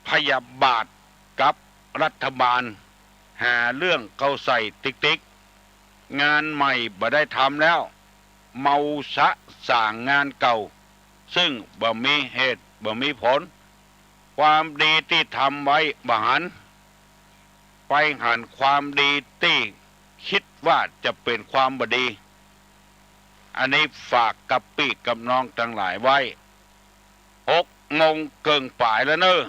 พยาบาท กับรัฐบาล หาเรื่องเข้าใส่ติ๊กๆ งานใหม่บ่ได้ทำแล้ว เมาสะสางงานเก่า ซึ่งบ่มีเหตุบ่มีผล ความดีที่ทำไว้บ่หัน ไปหันความดีที่คิดว่าจะเป็นความบ่ดี อันนี้ฝากกับปี้กับน้องทั้งหลายไว้ หกโมงเกิ่งปายแล้วเนอะ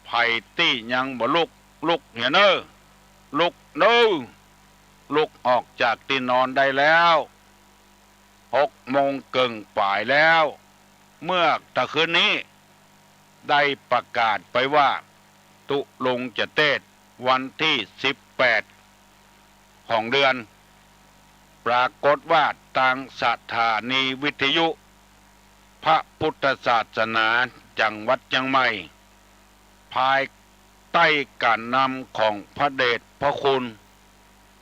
ไผตี้ยังบ่ลุก ลุกเหียเนอะ ลุกเนอะ ลุกออกจากที่นอนได้แล้ว หกโมงเกิ่งปายแล้ว เมื่อตะคืนนี้ ได้ประกาศไปว่า ตุ๊ลุงจะเตสน์วันที่สิบแปดของเดือน ปรากฏว่าตางสถานีวิทยุพระพุทธศาสนาจังหวัดเชียงใหม่ ภายใต้การนำของพระเดชพระคุณ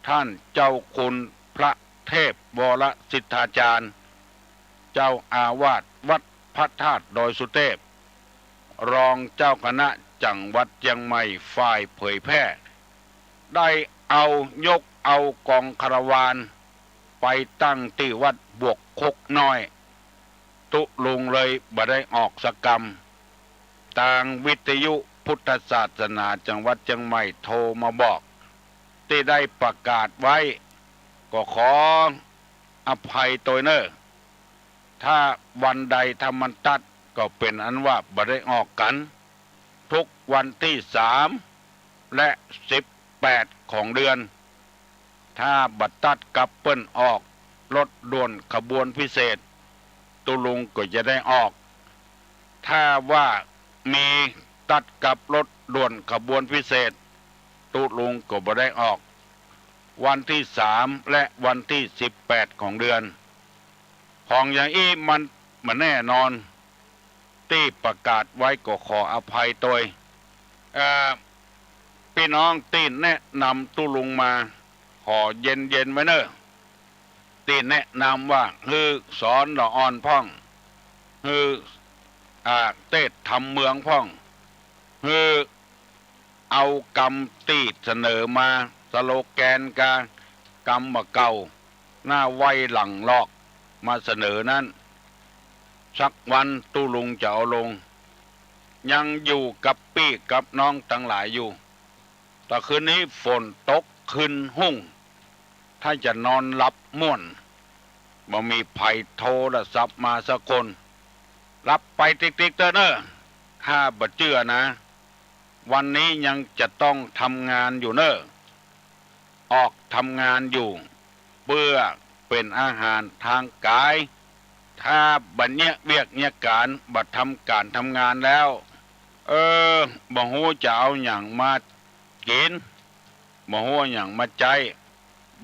ท่านเจ้าคุณพระเทพวรสิทธาจารย์ เจ้าอาวาสวัดพระธาตุดอยสุเทพ รองเจ้าคณะจังหวัดเชียงใหม่ฝ่ายเผยแพร่ ได้เอายกเอากองคาราวาน ไปตั้งที่วัดบวกคกน้อย ตุ๊ลุงเลยบ่ได้ออกสักกำ ตางวิทยุพุทธศาสนาจังหวัดเชียงใหม่โทรมาบอก ที่ได้ประกาศไว้ ก็ขออภัยตวยเนอะ ถ้าวันใดถ้ามันตัด ก็เป็นอันว่าบ่ได้ออกกัน ทุกวันที่สามและสิบแปดของเดือน ถ้าบ่ตัดกับเปิ้นออกรถด่วนขบวนพิเศษ ตุ๊ลุงก็จะได้ออก ถ้าว่ามีตัดกับรถด่วนขบวนพิเศษ ตุ๊ลุงก็บ่ได้ออก วันที่สามและวันที่สิบแปดของเดือน ของอย่างอี้มันบ่แน่นอน ตี้ประกาศไว้ก็ขออภัยตวย เอ่อ ปี้น้องตี้แนะนำตุ๊ลุงมา ขอเย็นๆ ไว้เนอะ ตี้แนะนำว่า หื้อสอนละอ่อนพ่อง หื้อ อ่า เตสน์ธรรมเมืองพ่อง หื้อ เอากำตี้เสนอมา สโลแกนกากำบ่าเก่า หน้าไว้หลังลอก มาเสนอนั้น สักวันตุ๊ลุงจะเอาลง ยังอยู่กับปี้กับน้องทั้งหลายอยู่ แต่คืนนี้ฝนตกคืนหุ้ง ถ้าจะนอนหลับม่วน บ่มีใผโทรศัพท์มาสักคน หลับไปติ๊กๆ เถอะเนอะ ถ้าบ่เจื้อนะ วันนี้ยังจะต้องทำงานอยู่เนอะ ออกทำงานอยู่ เพื่อเป็นอาหารทางกาย ถ้าบ่เยียะเวียกเยียะก๋าน บ่ทำก๋านทำงานแล้ว เออ บ่ฮู้จะเอาหยังมากิ๋น บ่ฮู้หยังมาใจ๊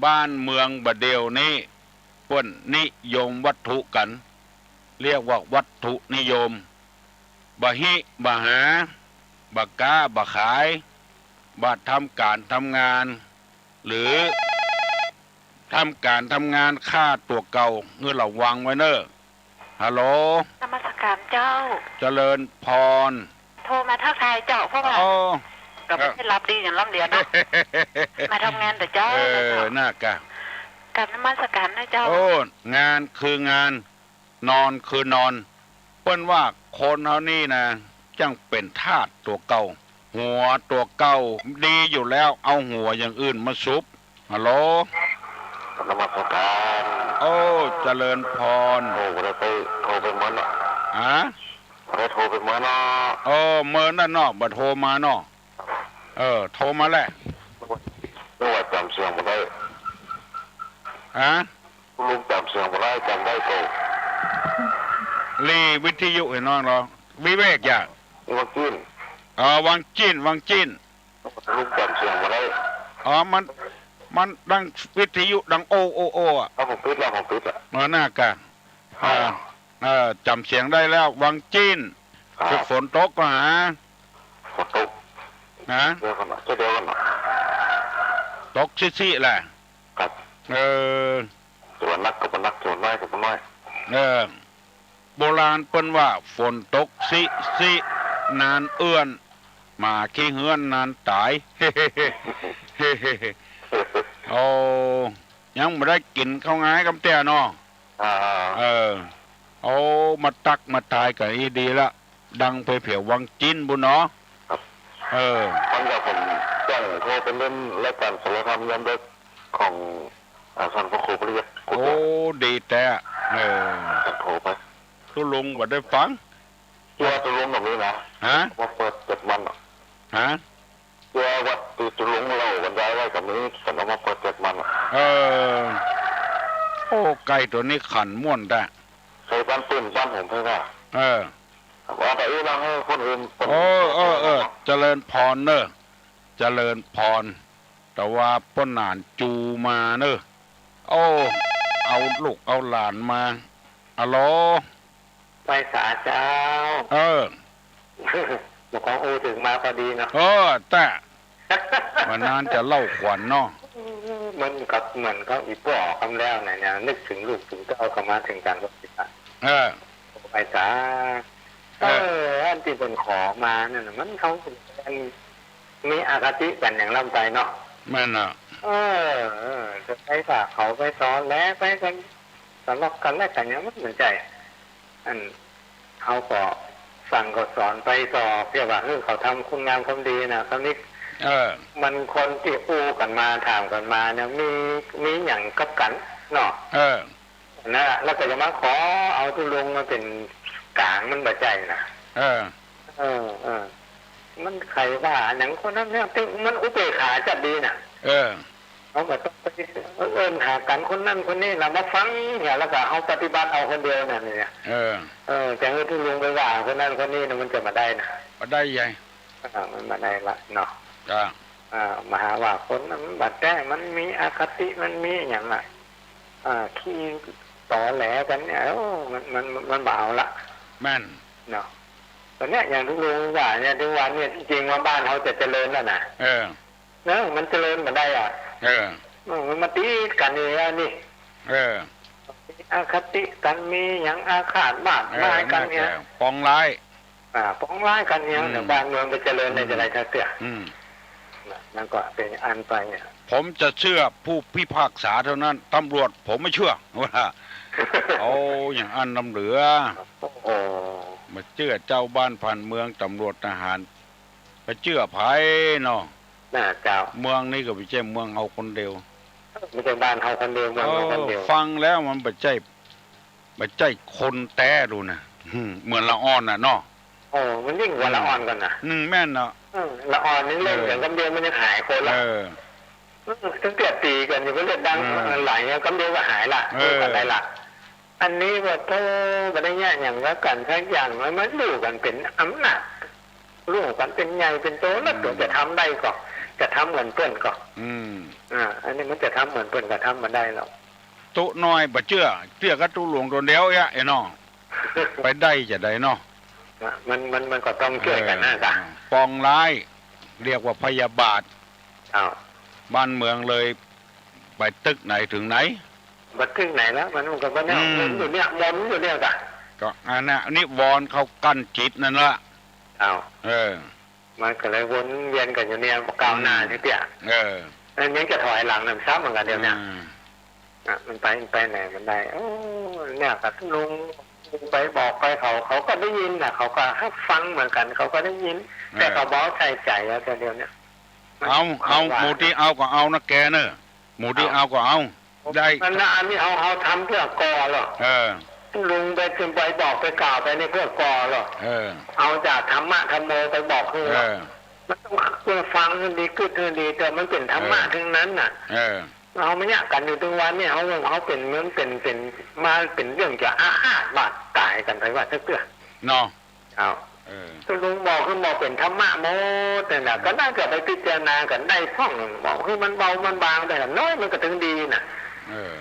บ้านเมืองบ่าเดี่ยวนี้ เปิ้นนิยมวัตถุกั๋น เรียกว่าวัตถุนิยม บ่าฮิบ่าหา บ่าก๊าบ่าขาย บ่าทำก๋านทำงาน หรือทำก๋านทำงานฆ่าตั๋วเก่า หื้อระวังไว้เนอะ ฮัลโหล นมัสการเจ้า เจริญพร โทรมาทักทายเจ้า เพราะว่า อ๋อ ก็ไม่ได้หลับดีอย่างล้ำเหลือเนาะ มาทำงานแต่เจ้า เออ เจ้า น่ากะ กราบนมัสการนะเจ้า โอ้ งานคืองาน นอนคือนอน เปิ้นว่าคนเฮานี่นะ จั่งเป๋นทาสตั๋วเก่า หัวตั๋วเก่าดีอยู่แล้ว เอาหัวอย่างอื่นมาซุบ ฮัลโหล นมัสการ โอ้ เจริญพร โอ้ บ่ได้ไป โทรไปเมินเนาะ ฮะ บ่ได้โทรไปเมินเนาะ เออ เมินนั่นเนาะ บ่โทรมาเนาะ เออ โทรมาแหละ นึกว่าจำเสียงบ่ได้ ฮะ ลุงจำเสียงบ่ได้ จำได้โต ลีวิทยุให้น้องเหรอ วิเวกอย่า วังจีน อ๋อ วังจีน วังจีน ลุงจำเสียงบ่ได้ อ๋อ มัน มันดังวิทยุดังโอโอโออะ ครับ ผมปิดแล้ว ผมปิดแล้ว เออ น่ากะ อ่า เออ จำเสียงได้แล้ว วังจีน ครับ ฝนตกก็หา ฝนตก นะ เดี๋ยวก่อนนะ เดี๋ยวก่อนนะ ตกซิๆแหละ ครับ เออ ตัวนักก็บ่นัก ตัวน้อยก็บ่น้อย เออ โบราณเปิ้นว่า ฝนตกซิๆ นานเอื้อน มาขี้เฮือนนานตาย โอ้ ยังบ่ได้กินข้าวงายกำเตี้ยเนาะ เออ โอ้ มาตักมาทายกันอีดีละ ดังไปเผียววังจินบุญเนาะ เออ มันก็ผมต้องโทรไปเล่นรายการสารคดียามดึกของ อ่า ท่านพระครูปริยัติ โอ้ ดีแท้ เออ โทรไป ตุ๊ลุงบ่ได้ฟัง เชื่อตุ๊ลุงแบบนี้นะ ฮะ มาเปิดเจ็ดวันอะ ฮะ เชื่อวัดที่ตุ๊ลุงเล่าบรรยายไว้กับนี้ ฉันเอามาเปิดเจ็ดวันอะ เออ โอ้ ไก่ตัวนี้ขันม่วนแท้ เคยบ้านปืนบ้านผมเพื่อนอะ เออ ว่าแต่เอ้ย เราให้คนอื่นเป็น เออ เออ เออ เจริญพรเนอะ เจริญพร แต่ว่าป้อหนานจูมาเนอะ โอ้ เอาลูกเอาหลานมา อะโหล ไปสาเจ้า เออ หลวงพ่ออู้ถึงมาพอดีเนาะ เออ แต่ วันนั้นจะเล่าขวัญเนาะ มันกับเหมือนเขาอีป้อคำแล้วเนี่ย นึกถึงลูกถึงเต้าก็มาถึงกันก็สิบ เออ ไปสา เออ เออ อันที่เพิ่นขอมานั่นน่ะ มันเขาเป็น มีอคติกันอย่างล้ำไปเนาะ แม่นน่ะ เออ เออ จะไปฝากเขาไปสอนแหละ ไปกัน สำหรับกันและกันยังไม่เหมือนใจ อัน เขาก็สั่งก็สอนไปต่อ เพียงว่า เออ เขาทำคุณงามความดีนะ คราวนี้ เออ มันคนที่อู้กันมา ถามกันมาเนี่ย มี มีหยังกับกันเนาะ เออ นั่นแหละ แล้วก็จะมาขอเอาตุ๊ลุงมาเป็นกลาง มันบ่ใจนะ เออ เออ เออ มันใครว่าหยังคนนั้นเนี่ย มันอุเบกขาจัดดีน่ะ เออ เขาก็ต้องไปเอิ้นหากันคนนั้นคนนี้นะ มาฟังเนี่ย แล้วก็เอาปฏิบัติเอาคนเดียวน่ะเนี่ย เออ เออ จะให้ตุ๊ลุงไปว่าคนนั้นคนนี้นะ มันจะมาได้นะ มาได้ไง อ่า มันมาได้ละเนาะ จ้ะ อ่า มาหาว่าคนนั้นมันบาดแต้ มันมีอคติ มันมีอย่างละ อ่า ขี้ตอแหลกันเนี่ย โอ้ มัน มัน มันบ่เอาละ แม่น เนาะ ตอนเนี้ยอย่างที่ลุงว่าเนี่ย ทุกวันเนี่ย จริงๆว่าบ้านเขาจะเจริญแล้วนะ เออ เนอะ มันเจริญมาได้อ่ะ เออ เออ มันมาตีกันอยู่แล้วนี่ เออ มีอคติกัน มีอย่างอาฆาตบาดหมายกันเนี่ย เออ น่าจะปองร้าย อ่า ปองร้ายกันเนี่ย อืม แต่บ้านเมืองไปเจริญได้จะได้ อืม เท่าเตื้อ อืม น่ะ นั่นก็เป็นอันไปเนี่ย ผมจะเชื่อผู้พิพากษาเท่านั้น ตำรวจผมไม่เชื่อ ว่า เอาอย่างอันนำเหลือ โอ้โห มาเชื่อเจ้าบ้านพันเมือง ตำรวจทหาร ไปเชื่อไผเนาะ น่าเจ้า เมืองนี้ก็ไม่ใช่เมืองเอาคนเดียว ไม่ใช่บ้านเขาคนเดียว เมืองเขาคนเดียว เออ ฟังแล้วมันบ่ใจ้ บ่ใจ้คนแต๊ดูนะ อืม เหมือนละอ่อนน่ะเนาะ โอ้ มันยิ่งกว่าละอ่อนกันนะ อืม แม่นเนาะ เออ ละอ่อนนี่เล่นกัน เออ กำเดียวมันยังหายคนละ เออ เออ ตั้งแต่ตีกันอยู่ก็เลือดดัง เออ ไหล กำเดียวก็หายละ เออ กันได้ละ อันนี้ว่าโธ่ บ่ได้แย่งหยังกับกันสักอย่าง มัน มันรู้กันเป็นอำนาจ รู้กันเป็นใหญ่เป็นโต แล้ว อืม ตัวจะทำได้ก็ จะทำเหมือนเปิ้นก็ อืม อ่า อันนี้มันจะทำเหมือนเปิ้นก็ทำบ่ได้หรอก ตุ๊น้อยบ่เชื่อ เชื่อกับตุ๊ลุงตัวเดียวเอ้ย ไอ้น้อง ไปได้จะได้เนาะ อ่ะ มัน มัน มันก็ต้องช่วยกันนะ เออ จ๊ะ ปองร้าย เรียกว่าพยาบาท อ้าว บ้านเมืองเลย ไปตึกไหนถึงไหน ไปตึกไหนแล้ว มันก็บ่แน่ อืม หมุนอยู่เนี่ย หมุนอยู่เนี่ยจ้ะ ก็อันน่ะ นิวรณ์เขากั้นจิตนั่นละ อ้าว เออ มันก็เลยวนเวียนกันอยู่เนี่ย บ่ก้าวหน้า อืม เสียเตี้ย เออ มันยังจะถอยหลังนำซ้ำเหมือนกันเดี๋ยวเนี่ย อืม อ่ะ มันไป มันไปไหนมันได้ โอ้ เนี่ยครับ ลุงไปบอกไปเขา เขาก็ได้ยินน่ะ เขาก็รับฟังเหมือนกัน เขาก็ได้ยิน เออ แต่เขาบ่ใส่ใจแล้ว แต่เดี๋ยวเนี้ย เอา เอา ว่า หมู่ที่เอาก็เอานะแกเนอะ หมู่ที่ เอา เอาก็เอา ได้ นั่นนะ อันนี้เขา เขาทำเพื่อก่อเหรอ เออ ลุงไปจึงไปบอกไปกล่าวไปในเพื่อก่อเหรอ เออ เอาจากธรรมะธรรมโมไปบอกคือ เออ มันต้องเพื่อฟังให้ดี กึ๊ดให้ดี แต่มันเป็นธรรมะ เออ ทั้งนั้นน่ะ เออ เขาไม่อยากกันอยู่ทุกวันเนี่ย เขา เขาเป็นเหมือนเป็น เป็น มาเป็นเรื่องจะอาฆาตบาดตายกันไปว่าซะเตื้อ เนาะ เอา เออ ตุ๊ลุงบอกคือบอกเป็นธรรมะหมดนั่นแหละ อืม ก็น่าจะไปพิจารณากันได้พ่อง บอกคือมันเบามันบางไปหน่อย มันก็ถึงดีน่ะ เออ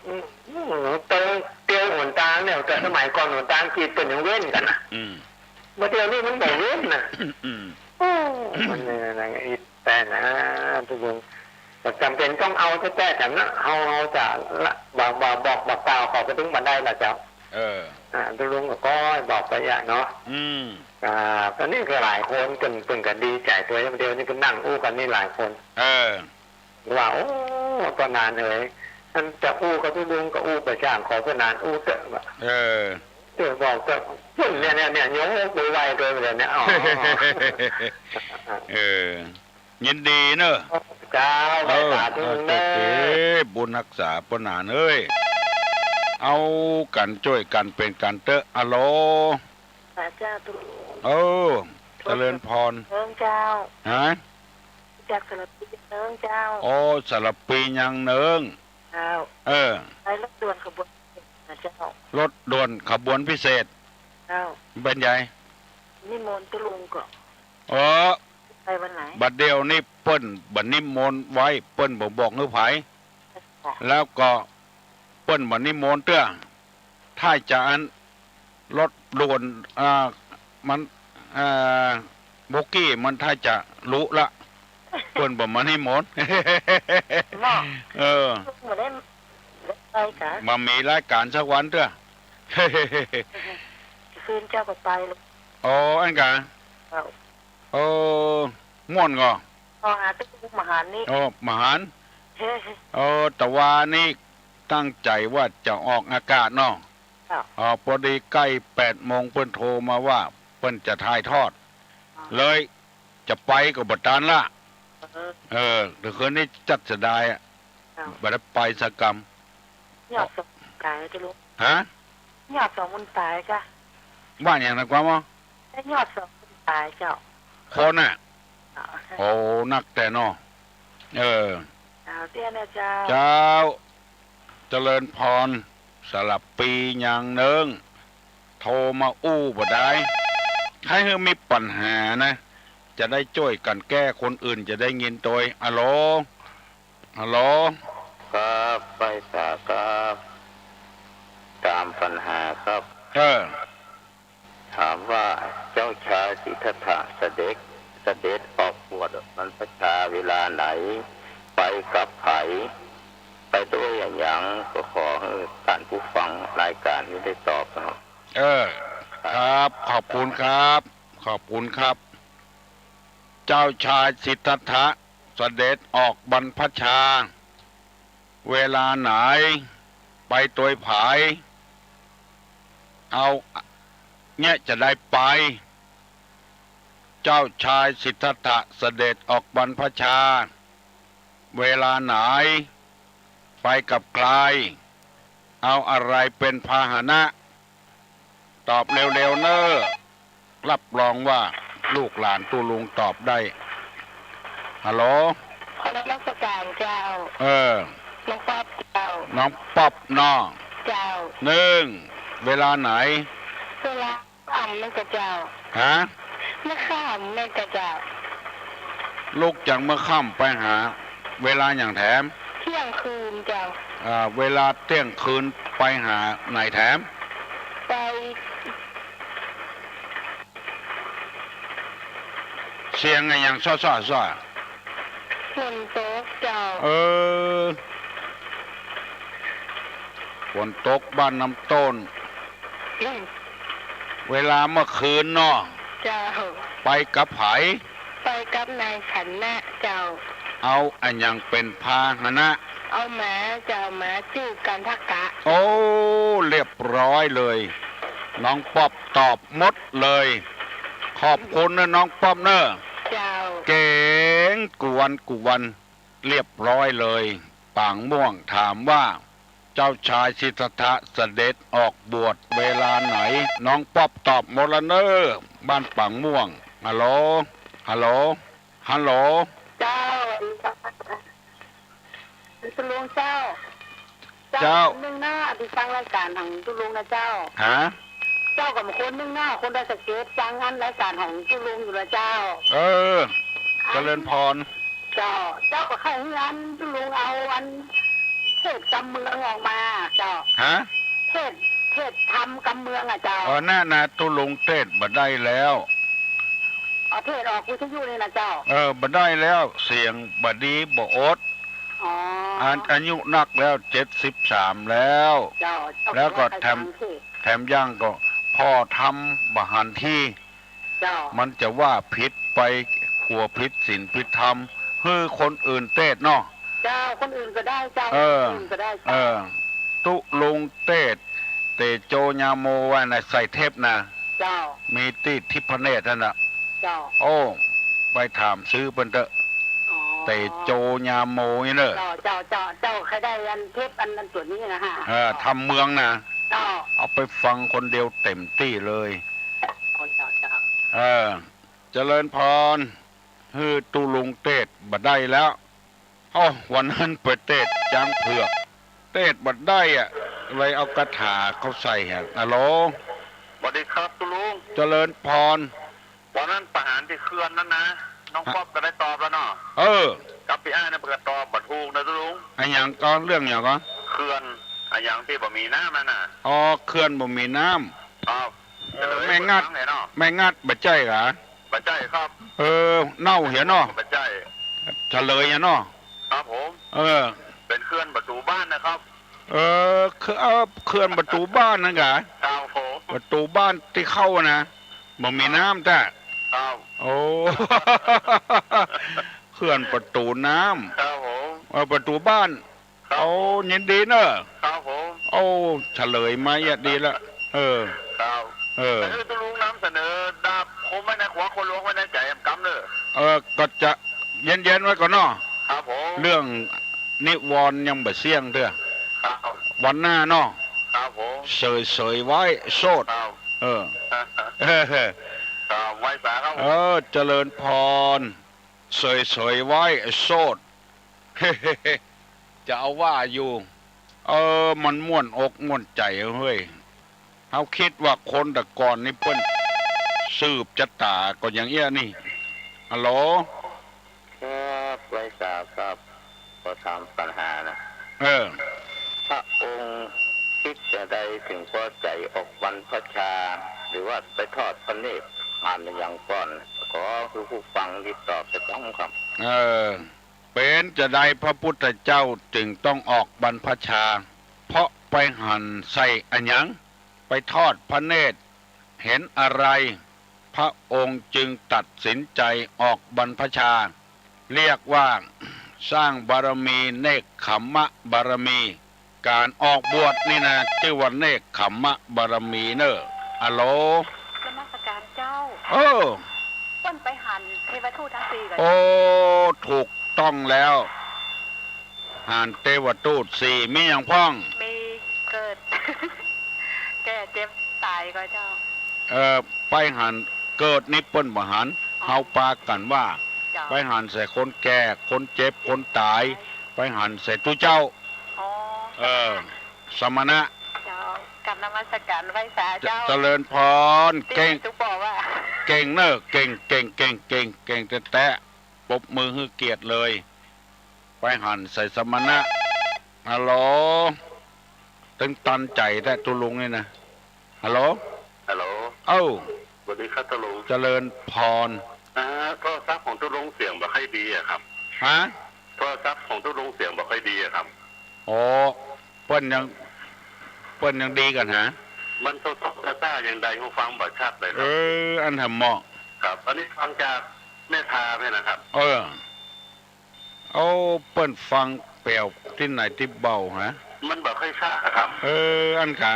อืม อืม เตียว เตียวหนตางเนี่ย แต่สมัยก่อนหนตางกีดเป็นยังเว้นกันน่ะ อืม บ่าเดี๋ยวนี้มันบ่เว้นน่ะ อืม โอ้ มันยังไงอีกแต่นะ ตุ๊ลุง ก็จำเป็นต้องเอาแท้ๆ แต่นะ เฮา เฮาจะละ บอก บอก บอก บอกกล่าวเขาก็ถึงบ่ได้ล่ะเจ้า เออ อ่า ตุ๊ลุงก็บอกไปอย่างเนาะ อืม อ่า ตอนนี้ก็หลายคนเพิ่น เพิ่นก็ดีใจตัวยามเดียวนี่ เพิ่นนั่งอู้กันนี่หลายคน เออ ว่า โอ้ ป้อหนานเอ๋ย อันจะอู้กับตุ๊ลุงก็อู้ไปจ้าง ขอป้อหนานอู้เต๊อะ ว่า เออ เต๊อะบอกเต๊อะ เพิ่นเนี่ย เนี่ย เนี่ย ยกมือไหว้ตัวยามเดียวเนี่ย อ๋อ เออ ยินดีเนอะ เจ้า เออ สาธุ เออ เนอะ เจ้าเอ๋ย บุญฮักษาป้อหนานเอ๋ย เอากันจ้วยกันเป๋นกันเต๊อะ อะโหล พระเจ้า ตุ๊ลุง เออ เจริญพร เอิงเจ้า ฮะ จากสารพีเอิงเจ้า โอ้ สารพียังเนิง เจ้า เออ ไปรถด่วนขบวนพิเศษนะเจ้า รถด่วนขบวนพิเศษ เจ้า เป๋นไง นิมนต์ตุ๊ลุงก่อ เออ ไปวันไหน บัดเดี่ยวนี้เปิ้นบ่นิมนต์ไว้ เปิ้นบ่บอกหื้อใผ แล้วก็เปิ้นบ่นิมนต์เตื้อ ถ้าจะอันรถด่วน อ่า มัน อ่า โบกี้มันถ้าจะลุละ เปิ้นบ่มานิมนต์ เนาะ เออ บ่ได้ไปกะ บ่มีรายการสักวันเตื้อ คืนเจ้าก็ไปเลย อ๋อ อันกะ เจ้า เออ ม่วนก่อ พอหาตุ๊ลุงมาหานี่ โอ้ มาหา เฮ้ เออ แต่ว่านี่ตั้งใจว่าจะออกอากาศเนาะ ค่ะ อ๋อ พอดีใกล้แปดโมงเปิ้นโทรมาว่าเปิ้นจะถ่ายทอด อ๋อ เลยจะไปก็บ่ตันละ เออ เออ เดี๋ยวคืนนี้จัดเสียดายอะ ค่ะ บ่ได้ไปสักกำ ยอดสองหมื่นตายเจ้าลูก ฮะ ยอดสองหมื่นตายจ้ะ ว่าอย่างนั้นกว่ามั้ง ได้ยอดสองหมื่นตายเจ้า คนน่ะ เจ้า โอ้ นักแต่เนาะ เออ เจ้าเตี้ยนะเจ้า เจ้า เจริญพร สลับปีอย่างเนิง โทรมาอู้บ่ได้ ใครหื้อมีปัญหานะ จะได้จ้วยกันแก้ คนอื่นจะได้ยินโตย อะโหล ฮัลโหล ครับ ไปสาครับ ตามปัญหาครับ เออ ถามว่าเจ้าชายสิทธัตถะเสด็จ เสด็จออกบวชบรรพชาเวลาไหน ไปกับใผ ไปด้วยอะหยัง ก็ขอให้ท่านผู้ฟังรายการนี้ได้ตอบครับ เออ ครับ ขอบคุณครับ ขอบคุณครับ เจ้าชายสิทธัตถะเสด็จออกบรรพชา เวลาไหน ไปโตยใผ เอา เนี่ยจะได้ไป เจ้าชายสิทธัตถะเสด็จออกบรรพชา เวลาไหน ไปกับใคร เอาอะไรเป็นพาหนะ ตอบเร็วๆเนอะ รับรองว่าลูกหลานตุ๊ลุงตอบได้ ฮัลโหล ขอนมัสการเจ้า เออ น้องป๊อบเจ้า น้องป๊อบเนาะ เจ้า เนิง เวลาไหน เวลา ค่ำแม่นกะเจ้า ฮะ เมื่อค่ำแม่นกะเจ้า ลุกจากเมื่อค่ำไปหา เวลาอย่างแถม เที่ยงคืนเจ้า อ่า เวลาเที่ยงคืนไปหาไหนแถม ไป เสียงอะหยังซ้อๆๆ ฝนตกเจ้า เออ ฝนตกบ้านน้ำต้น อืม เวลาเมื่อคืนเนาะ เจ้า ไปกับใผ ไปกับนายฉันนะเจ้า เอาอะหยังเป็นพาหนะ เอาหมาเจ้า หมาจื้อกันทกะ โอ้ เรียบร้อยเลย น้องป๊อบตอบหมดเลย ขอบคุณนะน้องป๊อบเนอะ เจ้า เก่ง กูวันกูวัน เรียบร้อยเลย ปางม่วงถามว่า เจ้าชายสิทธัตถะเสด็จออกบวชเวลาไหน น้องป๊อบตอบหมดแล้วเนอะ บ้านปางม่วง ฮัลโหล ฮัลโหล ฮัลโหล เจ้า ตุ๊ลุงเจ้า เจ้า เจ้า คนหนึ่งนะ ที่ฟังรายการของตุ๊ลุงนะเจ้า ฮะ เจ้าก็คนหนึ่งนะ คนดอยสะเก็ด ฟังอันรายการของตุ๊ลุงอยู่นะเจ้า เออ อัน เจริญพร เจ้า เจ้าก็ใคร่ให้อันตุ๊ลุงเอาอันเทศกำเมืองออกมา เจ้า ฮะ เทศ เทศธรรมกำเมืองอะเจ้า เออ น่า น่า ตุ๊ลุงเทศบ่ได้แล้ว เอาเทศออกวิทยุนี่นะเจ้า เออ บ่ได้แล้ว เสียงบ่ดีบ่อด อ๋อ อัน อายุนักแล้ว เจ็ดสิบสามแล้ว เจ้า เจ้า แล้วก็แถม ว่าไปฟังเทศ แถมยังก็พ่อทำบ่หันที่ เจ้า มันจะว่าผิดไป กลัวผิดศีลผิดธรรม หื้อคนอื่นเตศน์เนาะ เจ้า คนอื่นก็ได้เจ้า เออ คนอื่นก็ได้ เอ เจ้า อ ตุลุงเตศน์ เตโจญาโมว่านะ ใส่เทปนะ เจ้า มีตี้ทิพเนตรนั่นน่ะ เจ้า โอ้ ไปถามซื้อเปิ้นเต๊อะ อ๋อ เตโจญาโมนี่เนอะ เจ้า เจ้า เจ้า เจ้า ใครได้อันเทปอัน อันตัวนี้นะฮะ เออ ธรรมเมืองนะ เจ้า เอาไปฟังคนเดียวเต็มตี้เลย อ๋อ เจ้า เจ้า เออ เจริญพร หื้อตุลุงเตศน์บ่ได้แล้ว โอ้ วันนั้นไปเตศน์จ๊างเผือก เตศน์บ่ได้อะ เลยเอากระถาเขาใส่ฮะ ฮัลโหล สวัสดีครับตุลุง เจริญพร วันนั้นไปหาตี้เขื่อนนั่นนะ น้อง ฮะ ป๊อปก็ได้ตอบแล้วเนาะ เออ กับปี้อ้ายเนี่ยเพิ่นก็ตอบบ่ถูกนะตุลุง อะหยังก่อ เรื่องหยังก่อ เขื่อน อะหยังตี้บ่มีน้ำนั่นน่ะ อ๋อ เขื่อนบ่มีน้ำ ครับ เออ เฉลย แม่งัด เนาะ แม่งัดบ่ใจ้กา บ่ใจ้ครับ เออ เน่าเหียเนาะ บ่ใจ้ เฉลยเหียเนาะ ครับผม เออ เป็นเขื่อนประตูบ้านนะครับ เออ เขื่อ- เออ เขื่อนประตูบ้านนั่นกา ครับผม ประตูบ้านตี้เข้านะ บ่มีน้ำแต๊ ครับ โอ้ เขื่อนประตูน้ำ ครับผม เออ ประตูบ้าน ครับ โอ้ ยินดีเนอะ ครับผม โอ้ เฉลยมาเยอะดีละ เออ ครับ เออ แต่คือตุลุงนำเสนอดาบคมไว้ในหัวคนหลวงไว้ในใจกำเนอะ เออ ก็จะเย็นๆไว้ก่อนเนาะ ครับผม เรื่องนิวรณ์ยังบ่เสี่ยงเตื้อ ครับ วันหน้าเนาะ ครับผม เสยๆไว้ โสด ครับ เออ ครับ เออ ครับ ไหว้สาครับผม เออ เจริญพร เสยๆไว้ โสด จะเอาว่าอยู่ เออ มันม่วนอกม่วนใจเฮ้ย เฮาคิดว่าคนแต่ก่อนนี่เปิ้นสืบชะตาก็อย่างเอี้ยนี่ ฮัลโหล ครับ ไหว้สาครับ ขอถามปัญหานะ เออ พระองค์คิดจะใดถึงพอใจออกบรรพชา หรือว่าไปทอดพระเนตรผ่านอย่างก่อน ขอคือผู้ฟังติดต่อไปต้องครับ เออ เป๋นจะใดพระพุทธเจ้าจึงต้องออกบรรพชา เพราะไปหันใส่อะหยัง ไปทอดพระเนตร เห็นอะไร พระองค์จึงตัดสินใจออกบรรพชา เรียกว่าสร้างบารมีเนกขัมมะบารมี การออกบวชนี่นะชื่อว่าเนกขัมมะบารมีเนอะ ฮัลโหล นมัสการเจ้า เออ เปิ้นไปหันเทวทูตทั้งสี่ก่อน โอ้ ถูกต้องแล้ว หันเทวทูตสี่ มีอย่างพ่อง มีเกิด แก่เจ็บตายก็เจ้า เออ ไปหันเกิดนี่เปิ้นบ่หัน อ๋อ เฮาปากั๋นว่า เจ้า ไปหันใส่คนแก่ คนเจ็บ คนตาย ไปหันใส่ตุ๊เจ้า อ๋อ เออ สมณะ เจ้า กราบนมัสการไหว้สาเจ้า เจริญพร ตี้ เก่ง ตุ๊บอกว่า เก่งเนอะ เก่ง เก่ง เก่ง เก่ง เก่งแต๊ๆ ปรบมือหื้อเกียรติเลย ไปหันใส่สมณะ ฮัลโหล ตึงตันใจ๋แต๊ตุลุงนี่นะ ฮัลโหล ฮัลโหล เอ้า สวัสดีครับตุลุง เจริญพร อ่า โทรศัพท์ของตุลุงเสียงบ่ค่อยดีอะครับ ฮะ โทรศัพท์ของตุลุงเสียงบ่ค่อยดีอะครับ อ๋อ เปิ้นยัง เปิ้นยังดีกั๋นหา มันโทรศัพท์ซ่าๆ ยังได้หูฟังบ่ชัดเลยครับ เออ อันทำเหมาะ ครับ อันนี้ฟังจากแม่ทาเนี่ยนะครับ เออ โอ้ เปิ้นฟังแป๋วตี้ไหนตี้เบาหา มันบ่ค่อยซ่าครับ เออ อันกา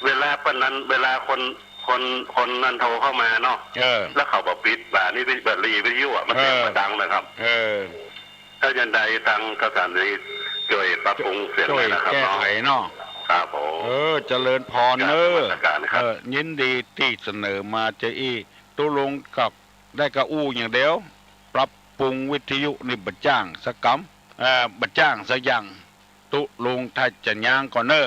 เวลาเปิ้นนั้น เวลาคน คน คนนั้นโทรเข้ามาเนาะ เออ แล้วเขาบ่ปิดบ่านี่วิทยุ บ่ารีวิทยุอะ มันเสียง เออ บ่ดังนะครับ เออ ถ้ายังใดทางสถานีช่วยปรับปรุงเสียง ช่วย หน่อยนะครับ แก้ไขเนาะ ครับผม เออ เจริญพรเนอะ กราบนมัสการครับ เออ ยินดีตี้เสนอมาจะอี้ ตุลุงกับได้กะอู้อย่างเดียว ปรับปรุงวิทยุนี่บ่จ้างสักกำ เอ่อ บ่จ้างสักอย่าง ตุลุงถ้าจะย้างก่อนเนอะ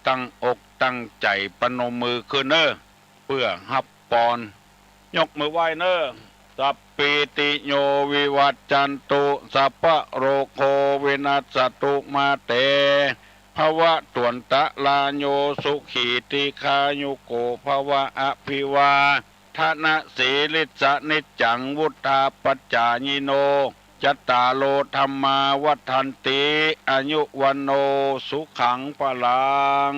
ตั้งอกตั้งใจ๋ประนมมือขึ้นเนอะ เปื้อฮับปอน ยกมือไหว้เนอะ สัพพีติโยวิวัจจันตุ สัพพะโรโควินัสสตุ มาเต ภวัตวันตะราโย สุขีทีฆายุโกภวะ อภิวาทะนะสีลิสสะ นิจจังวุฑฒาปจายิโน จัตตาโรธัมมาวัฑฒันติ อายุวัณโณสุขังพลัง